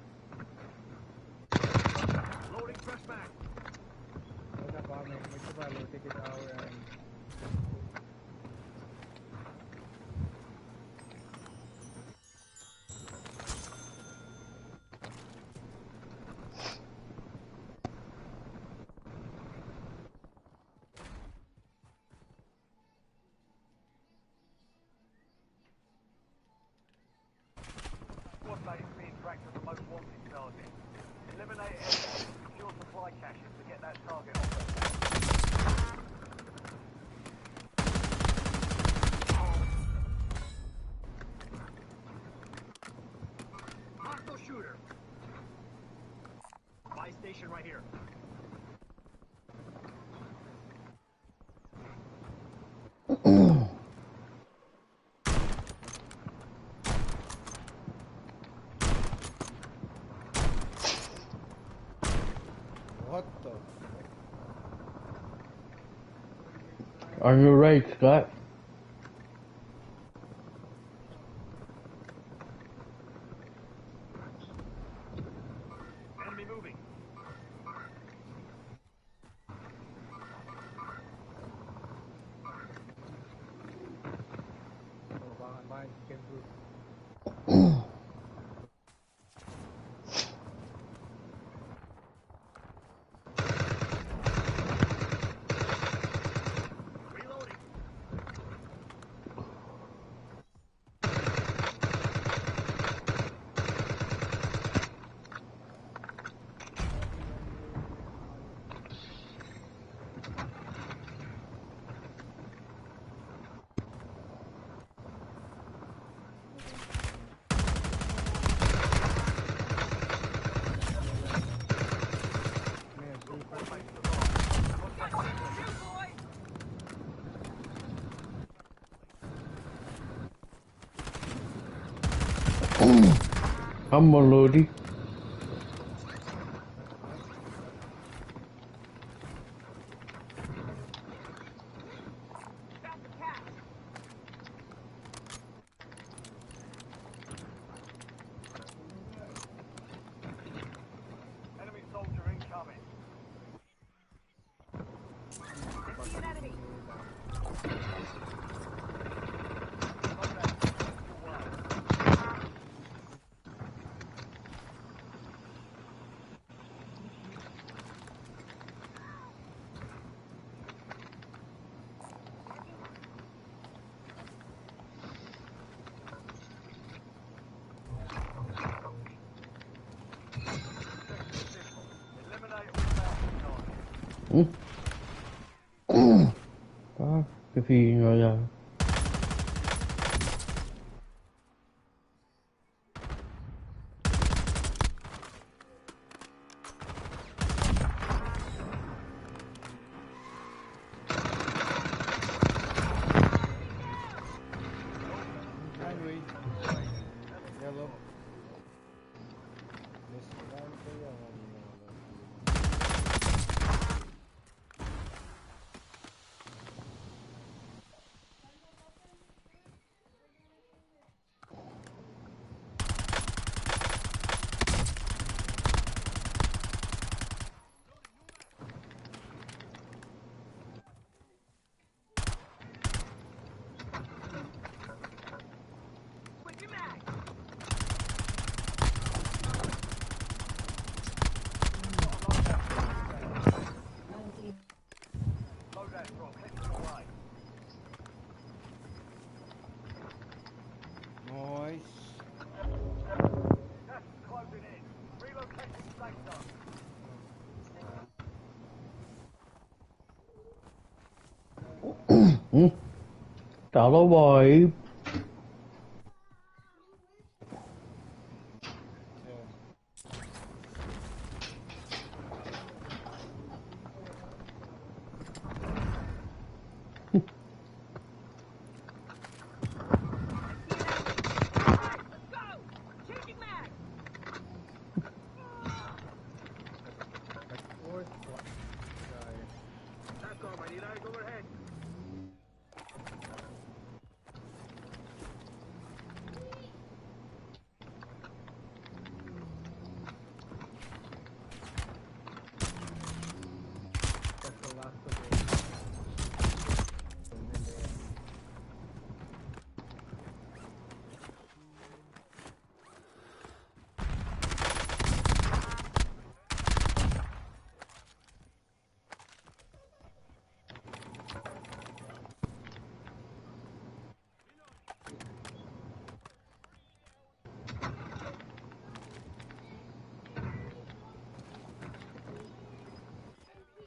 Loading fresh mag. What's up, man? What's up, man? Take it out, um, Squad mate is being tracked as the most wanted target. Eliminate enemies, secure supply caches to get that target off their back. Hostile shooter. Buy station right here. What the fuck? On your right, Scott. Enemy moving. I'm a loadie. Enemy soldier incoming. Pa, ke fin oya. Nice. Hmm? Talo boy.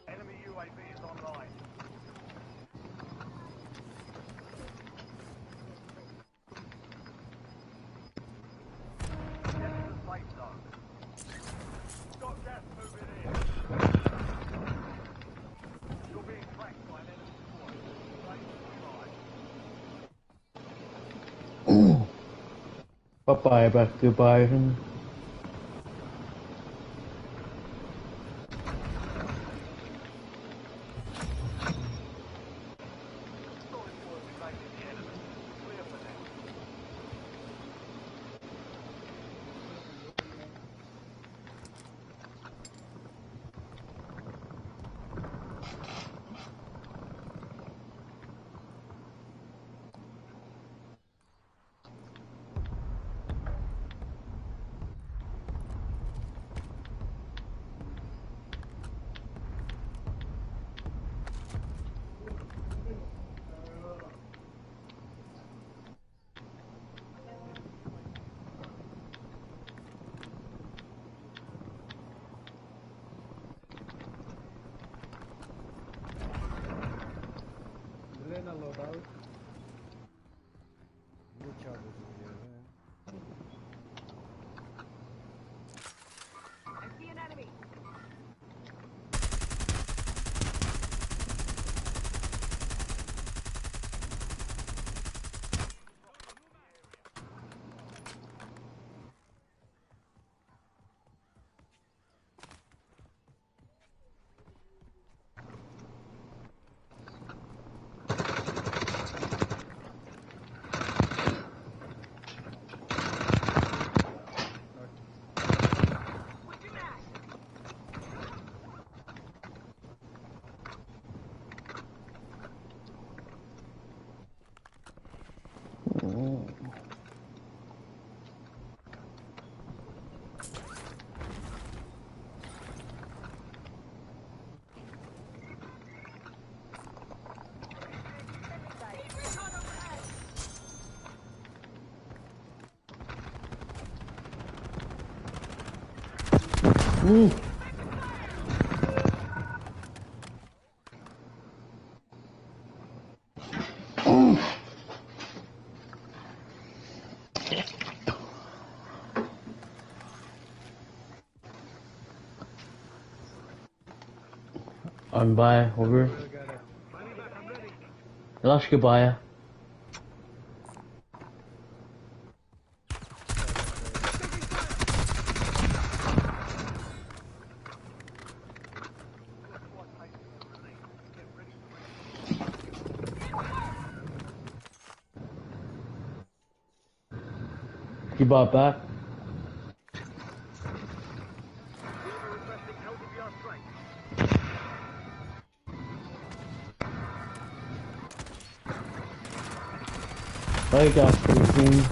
Enemy U A V is online. Get to the safe zone. Got gas moving in. You're being tracked by an enemy squad. Stay advised. Bye bye, back goodbye. Lena loadout. Good job, good job, man. I see an enemy. Mm. An pwacye, over. Lasr ke pwacye. Keep up, back. Hey, guys, can you see me?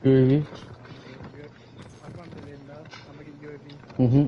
U A V. Mm-hmm.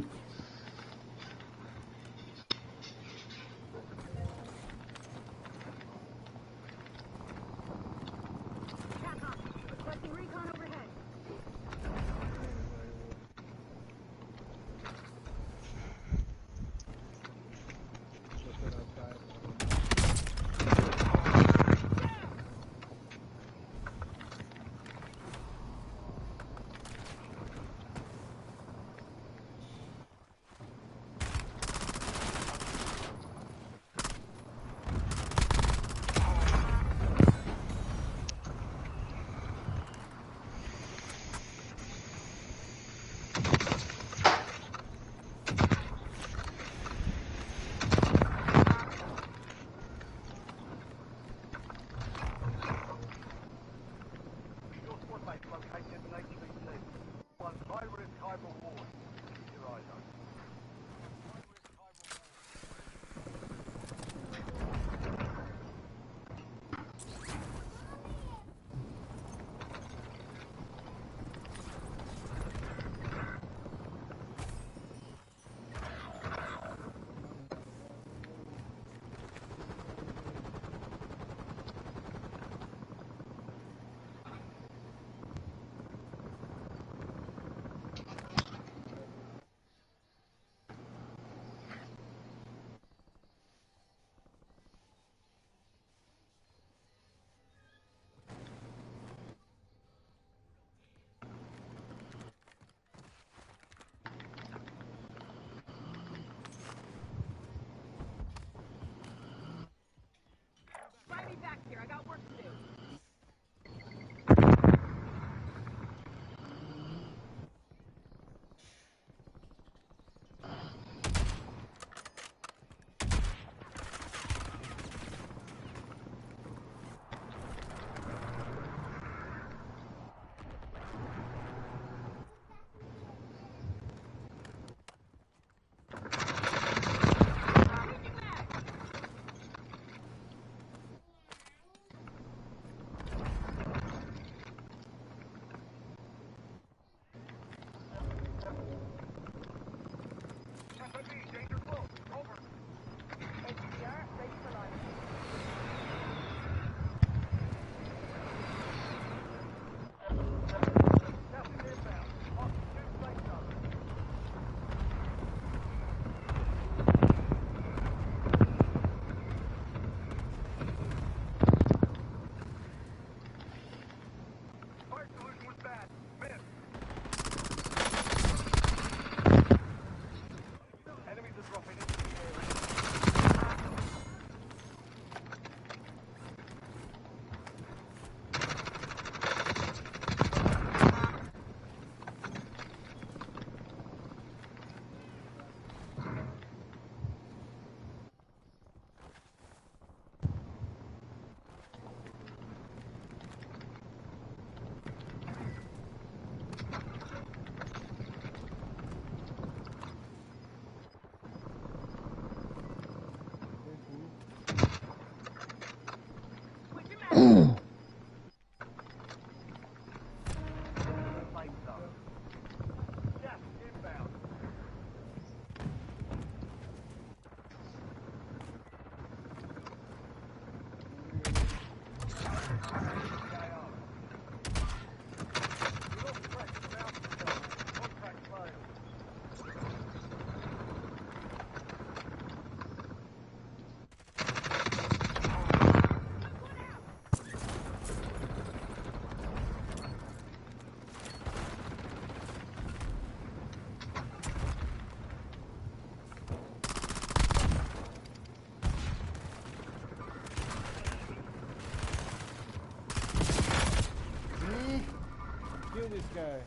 This guy.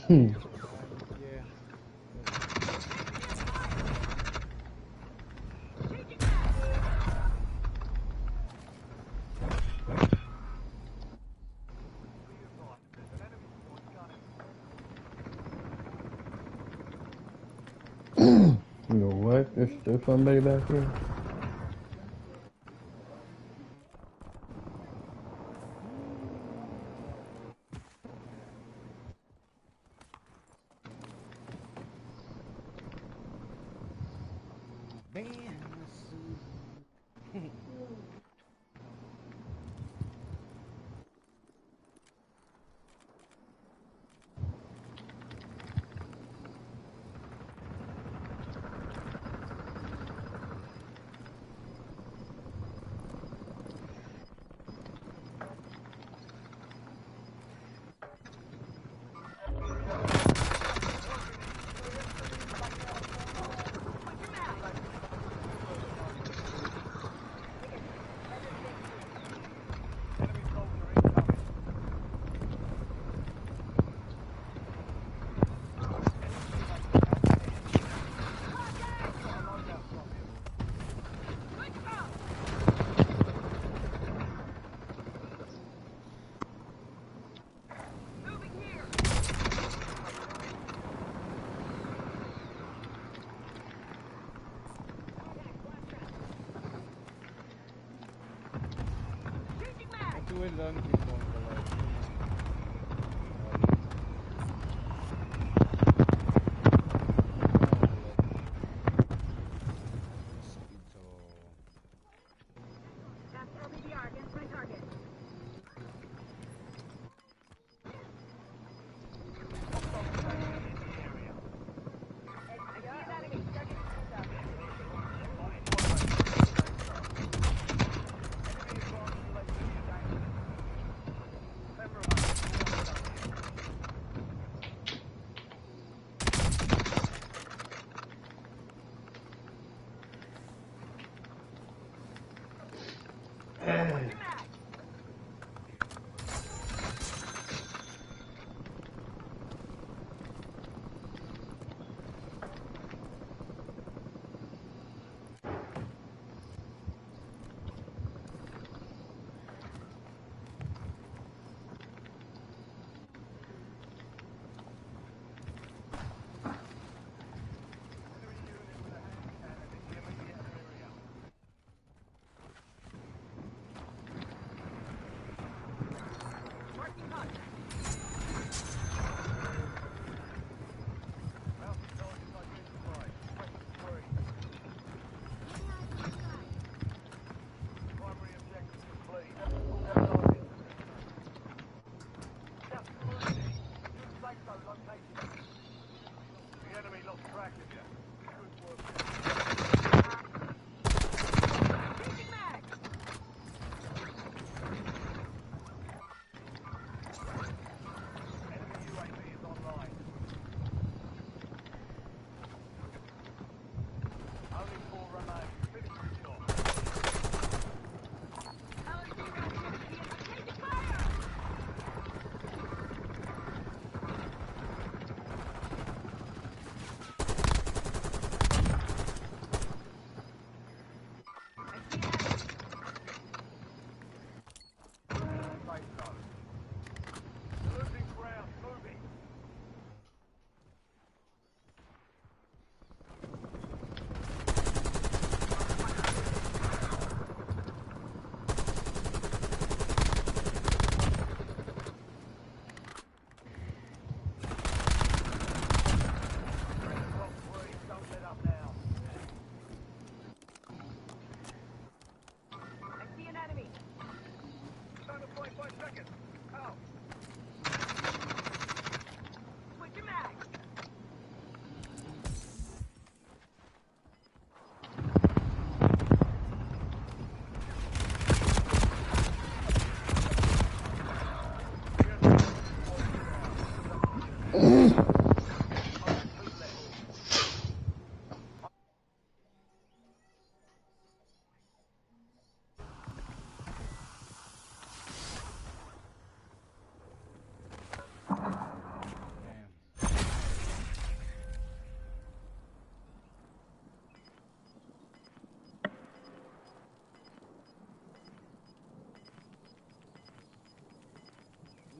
Yeah. You know what? There's still somebody back here.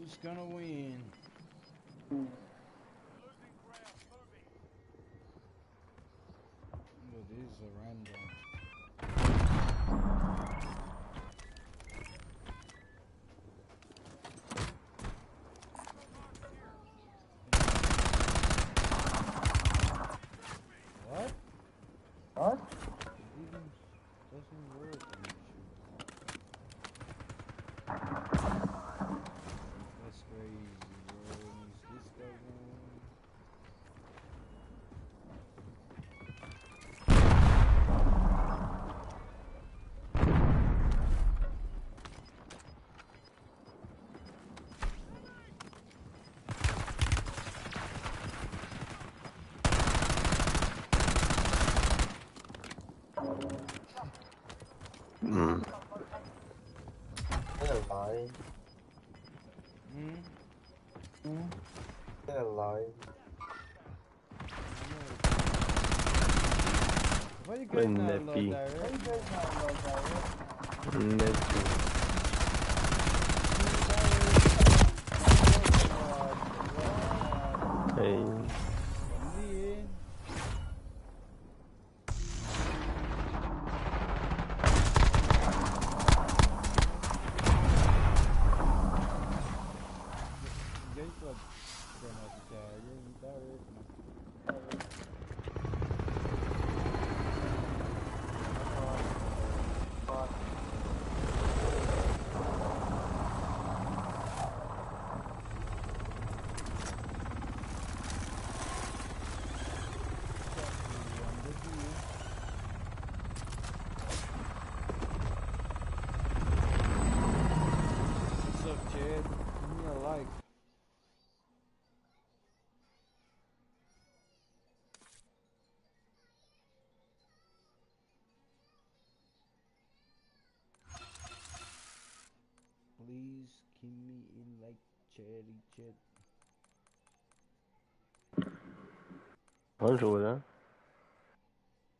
Who's gonna win? But this is a random. What? What? It even doesn't work. That's crazy, bro. Is this guy going? Mm. Hello. Hmm? Hmm? Hello. Why you guys not low direct? Why you guys not low direct? Nepi. Hey. What's up, Chad? Give me a like. Please give me a like, Chad, Chad. Control, huh?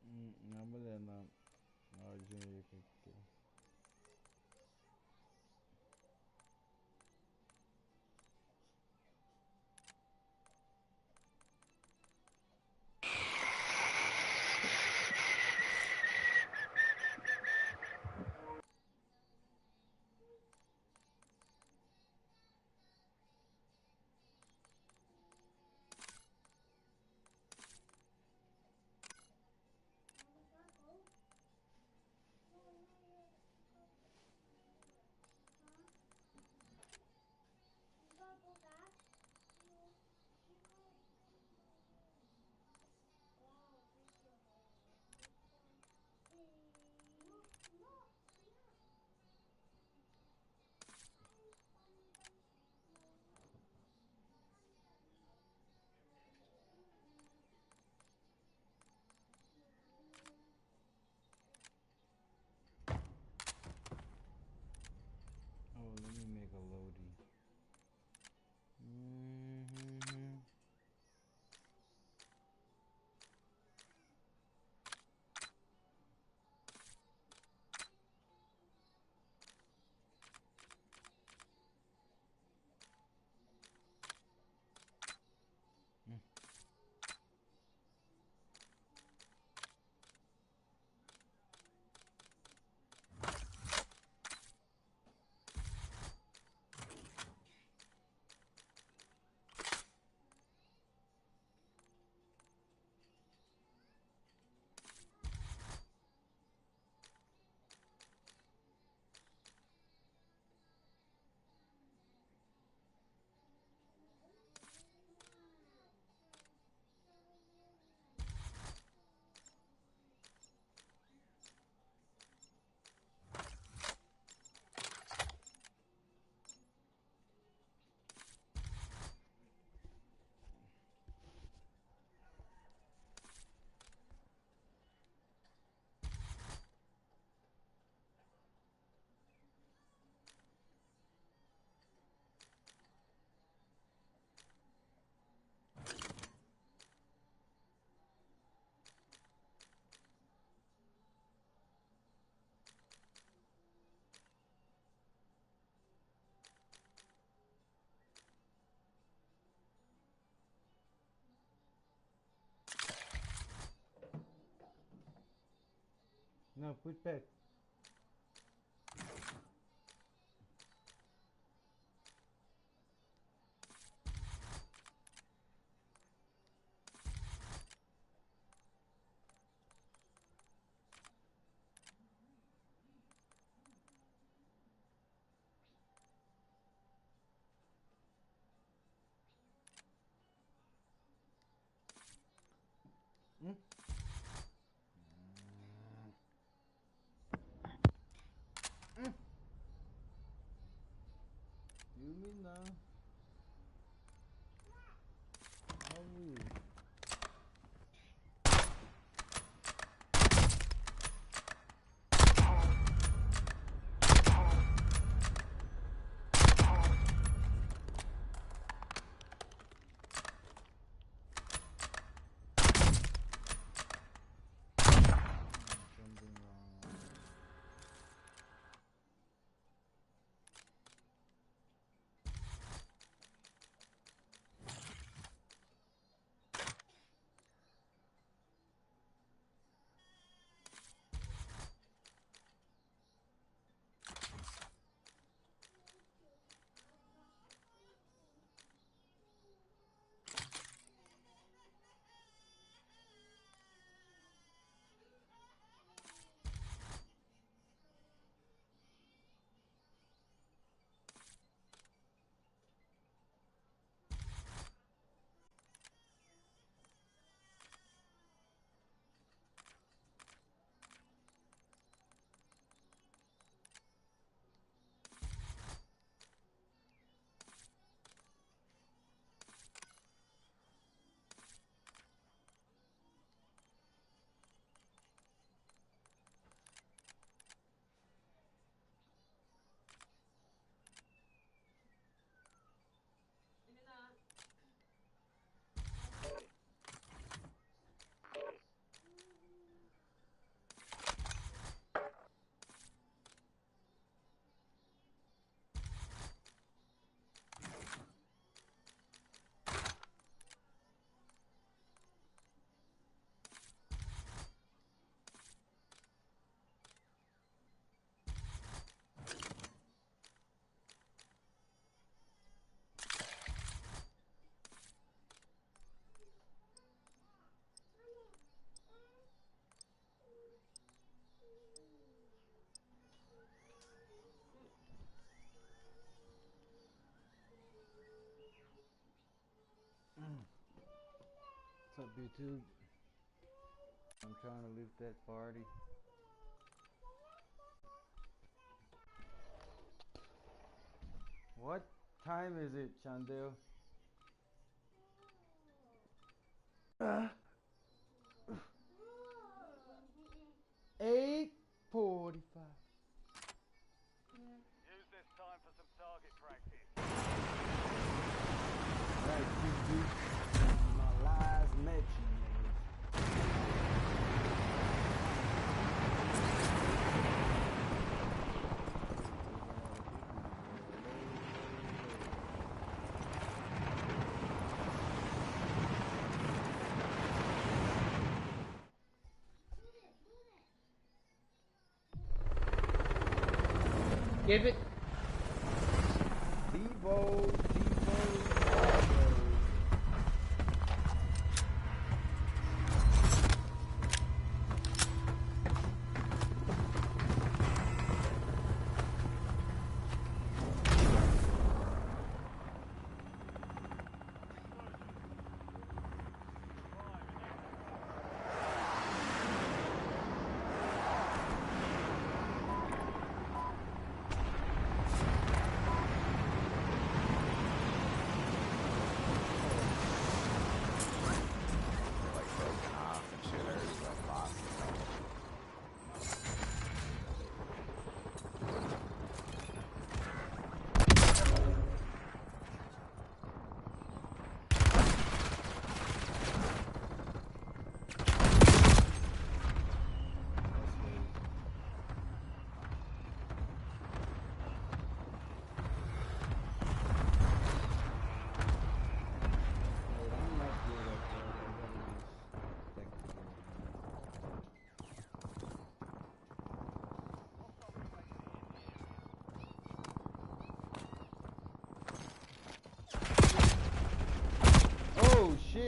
Mm, I'm gonna not. No, put back. Hmm? Hmm. You mean now? How are you? Something wrong. What's up, YouTube? I'm trying to leave that party. What time is it, Chandel? Uh, eight forty-five. Use this time for some target practice. Alright, this is my last match. Give it. Devo, Devo, Devo.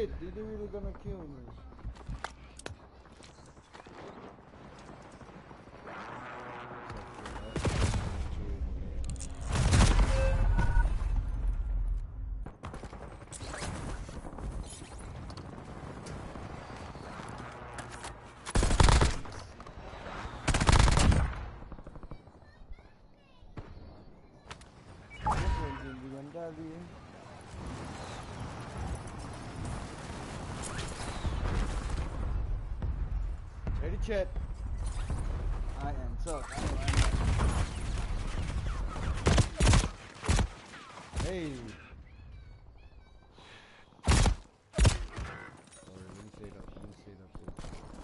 Shit, did they really gonna kill me? Ready, chat. I am tough. I know I am. Hey. Sorry, let me save that. Let me save that, please. What's wrong?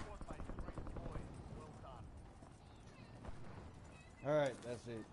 What did I do? All right, that's it.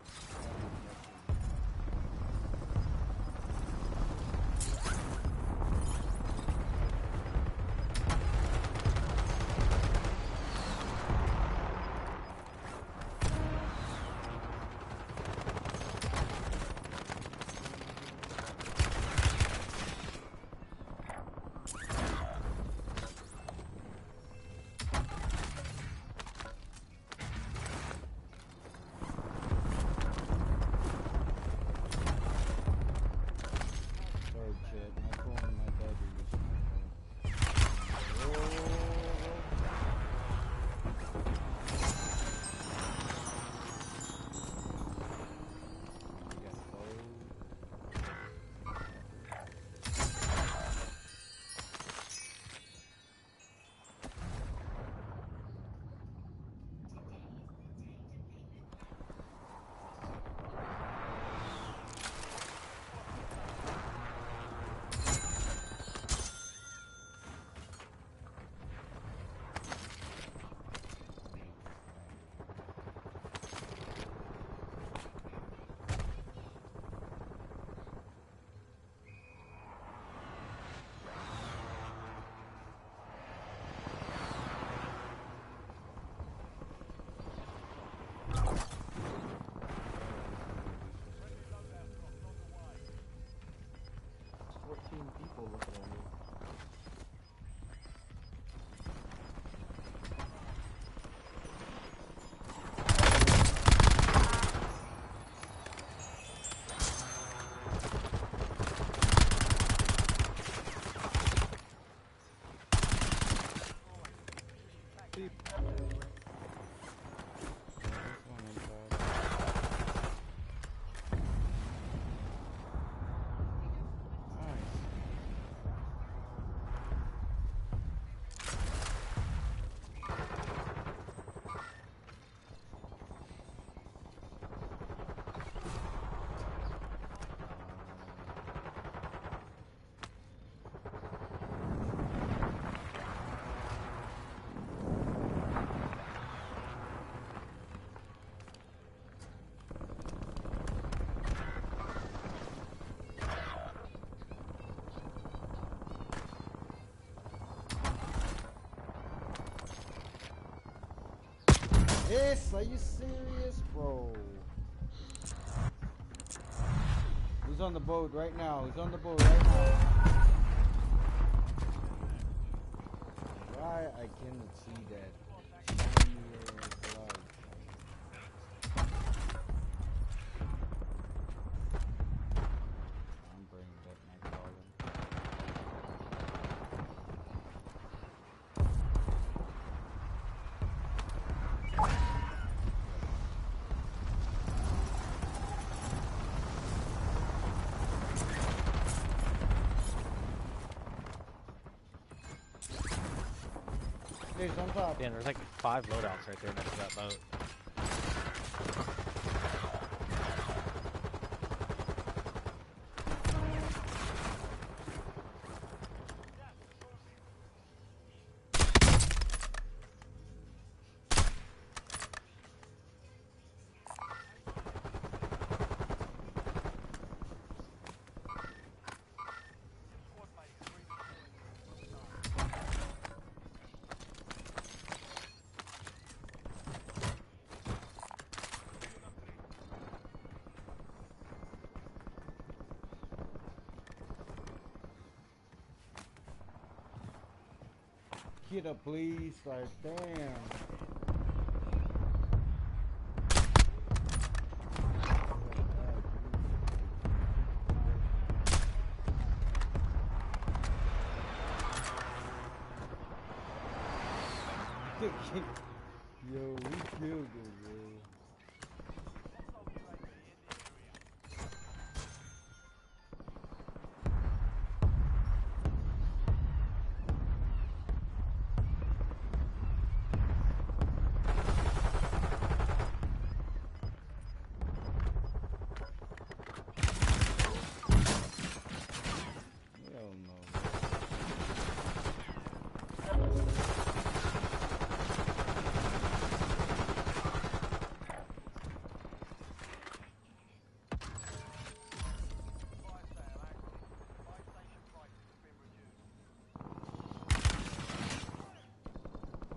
Sorry, chat. My phone, my battery is. Fourteen people looking at me. This, are you serious, bro? He's on the boat right now. He's on the boat right now. Why I cannot see that? Shiny ass light. I'm bringing back my problem. Hey, he's on top. Damn, there's like five loadouts right there next to that boat. Kid up, please. Like, damn. Yo, we killed it, bro. Hell no.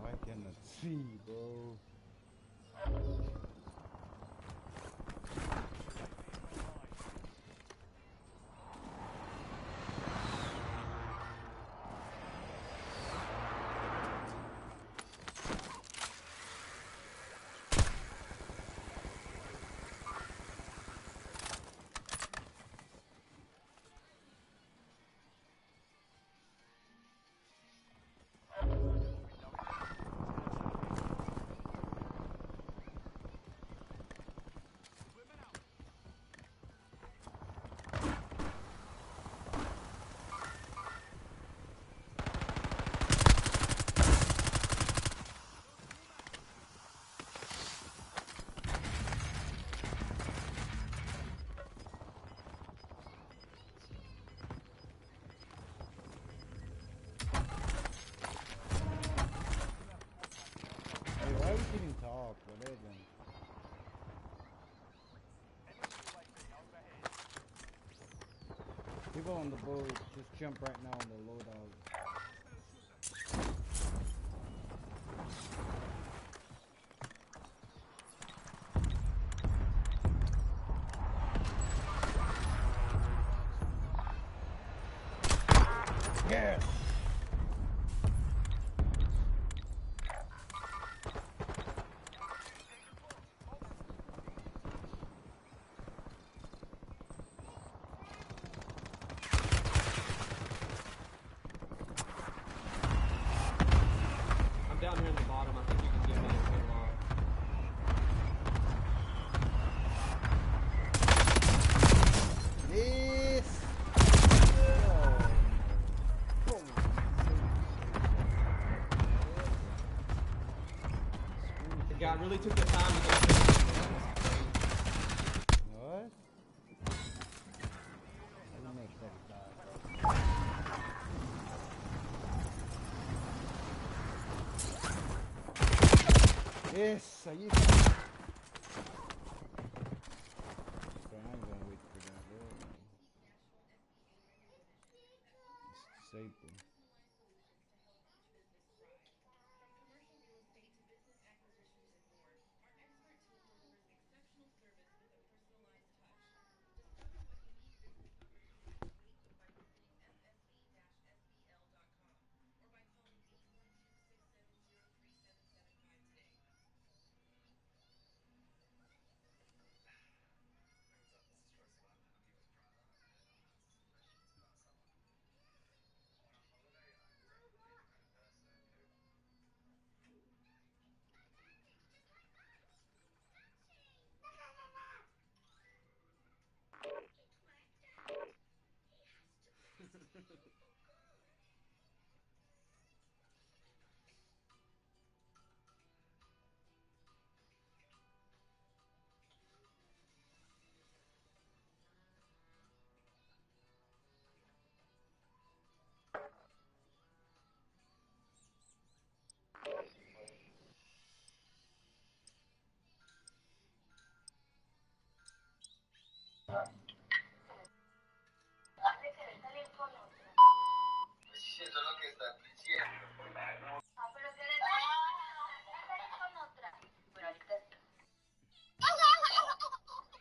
Why cannot see, bro? Hey, why we couldn't talk? What happened? People on the boat, just jump right now on the loadout. Yes. I'm down here in the bottom. I think you can give me a good lock. Yes. The guy really took the time to get. What? Yes, I used to. Okay, I'm gonna wait for that. It's disabled.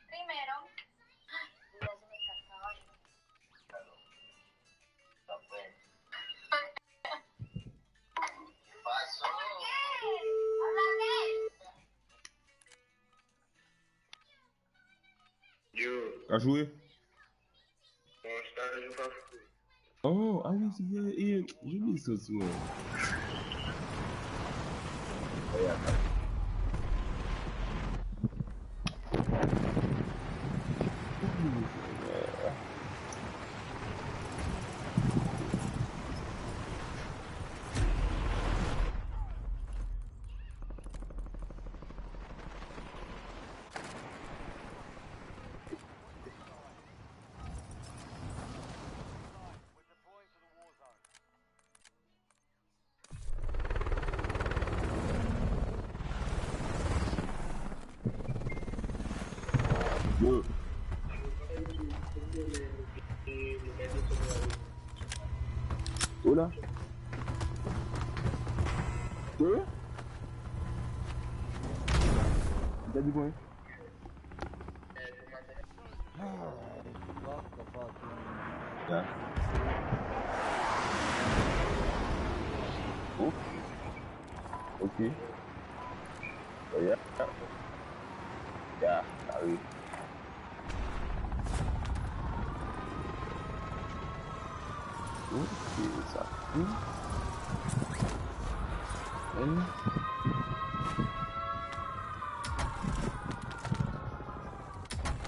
Primero. Yo. Kasrue? Oh, I was here. Eh, you need to swear. Hola. ¿Qué? ¿Qué tipo? Alrighty, fuck the fucking. Yeah. Oh. Okay. Oh, yeah. Yeah, sorry. Okay, what's up? Hmm? Hmm?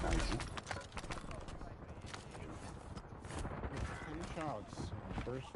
Nice. Ten shots. First.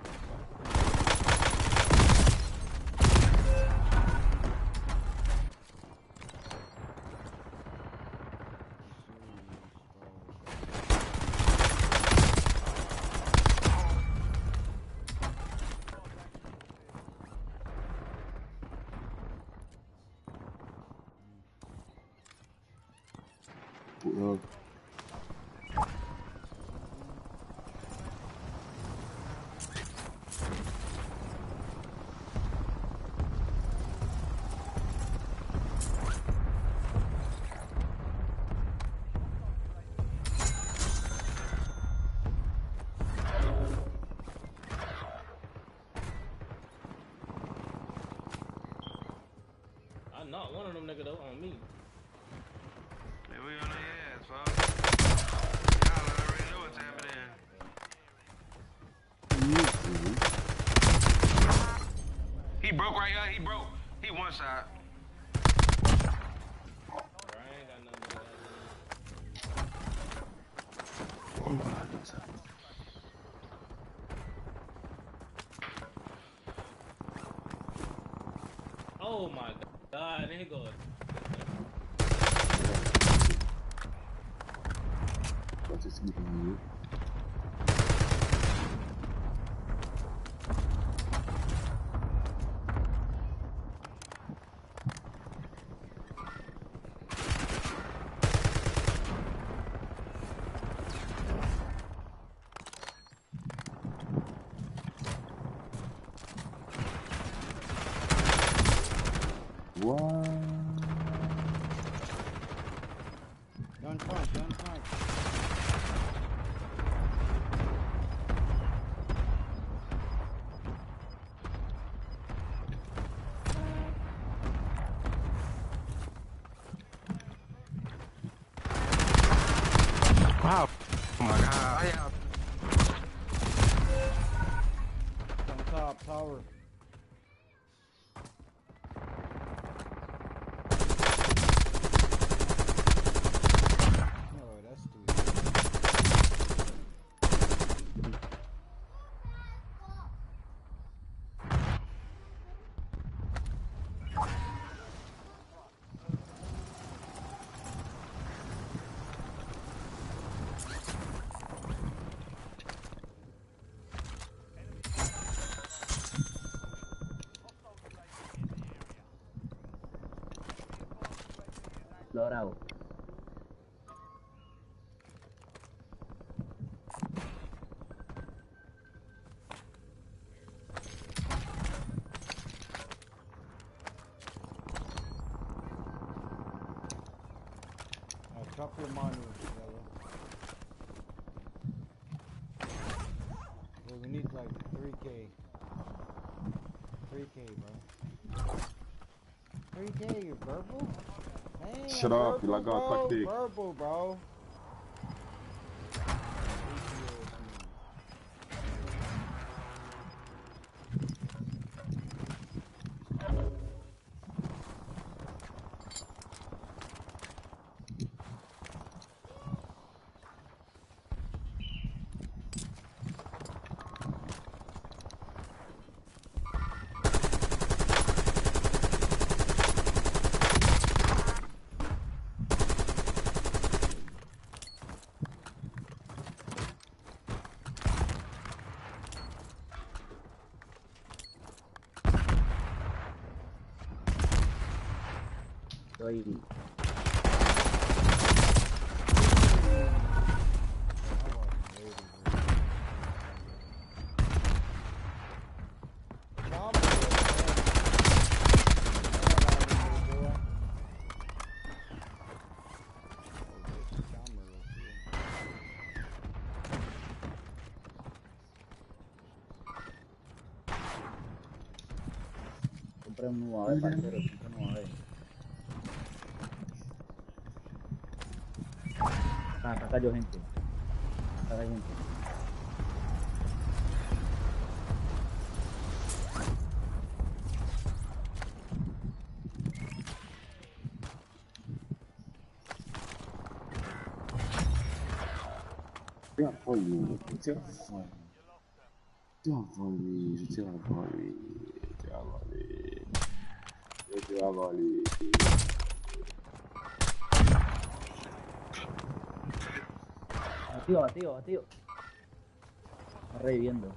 I knocked one of them nigga though on me. Yeah, we on their ass, fuck. Y'all already know what's happening. He broke right here. He broke. He one shot. Bro, I ain't got nothing to do with that. Oh my God, nigga. What is eating you? What? Don't fight, don't fight. Wow. Oh my God. On top tower. Oh, that's too easy. Loadout. Uh, drop your money, Yellow. Well, we need, like, three K. Three K, bro. Three K, you verbal? Man, shut up, you like, verbal, bro. Verbal, bro. Lady. Prem nu ae, partner, prem nu ae. Ka, ka, ka jo hente. Ka, ka hente. Tia funny, tia funny. Tia funny, tia funny, tia funny. Tia funny. Atio, atio, atio. Arre, viendo.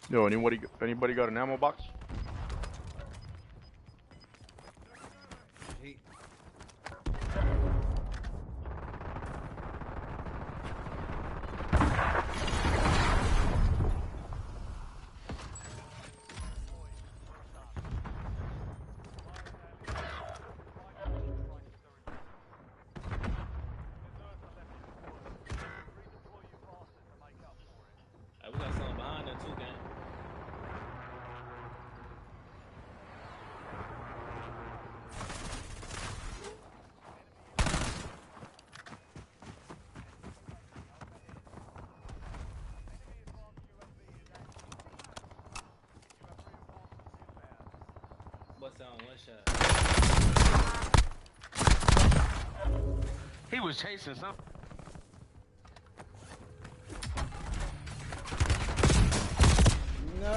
Yo, anybody, anybody got an ammo box? Hey. Hey, we got someone behind there too, gang. What's that on one shot? He was chasing something. No.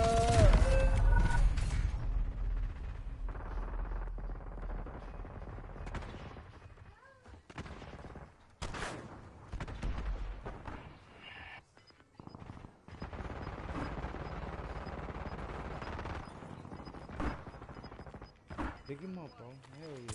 Pick him up, bro. Hell yeah.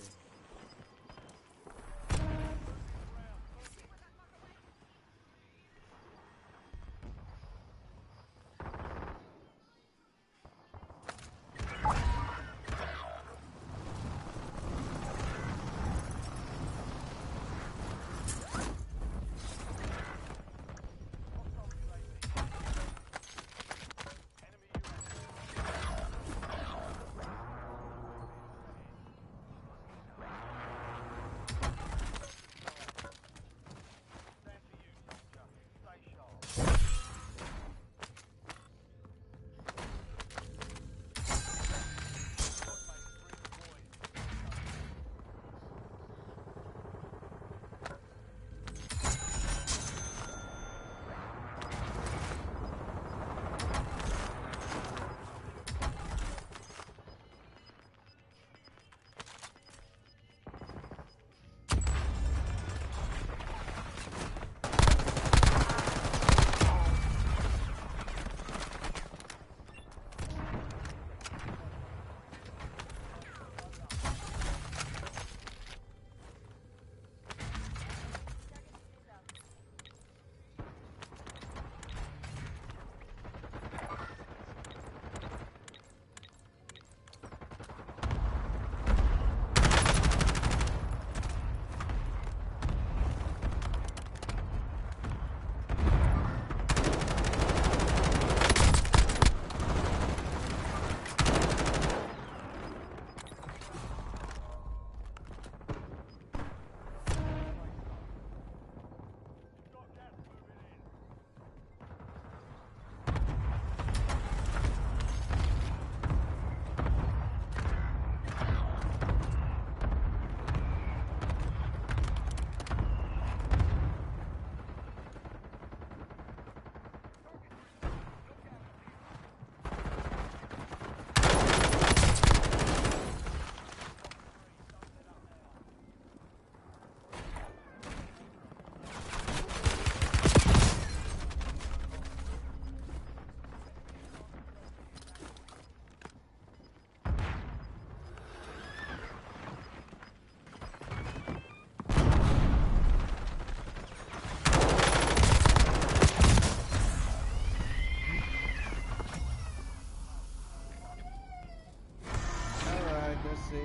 I'll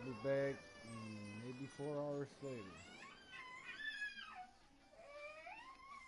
be back in maybe four hours later.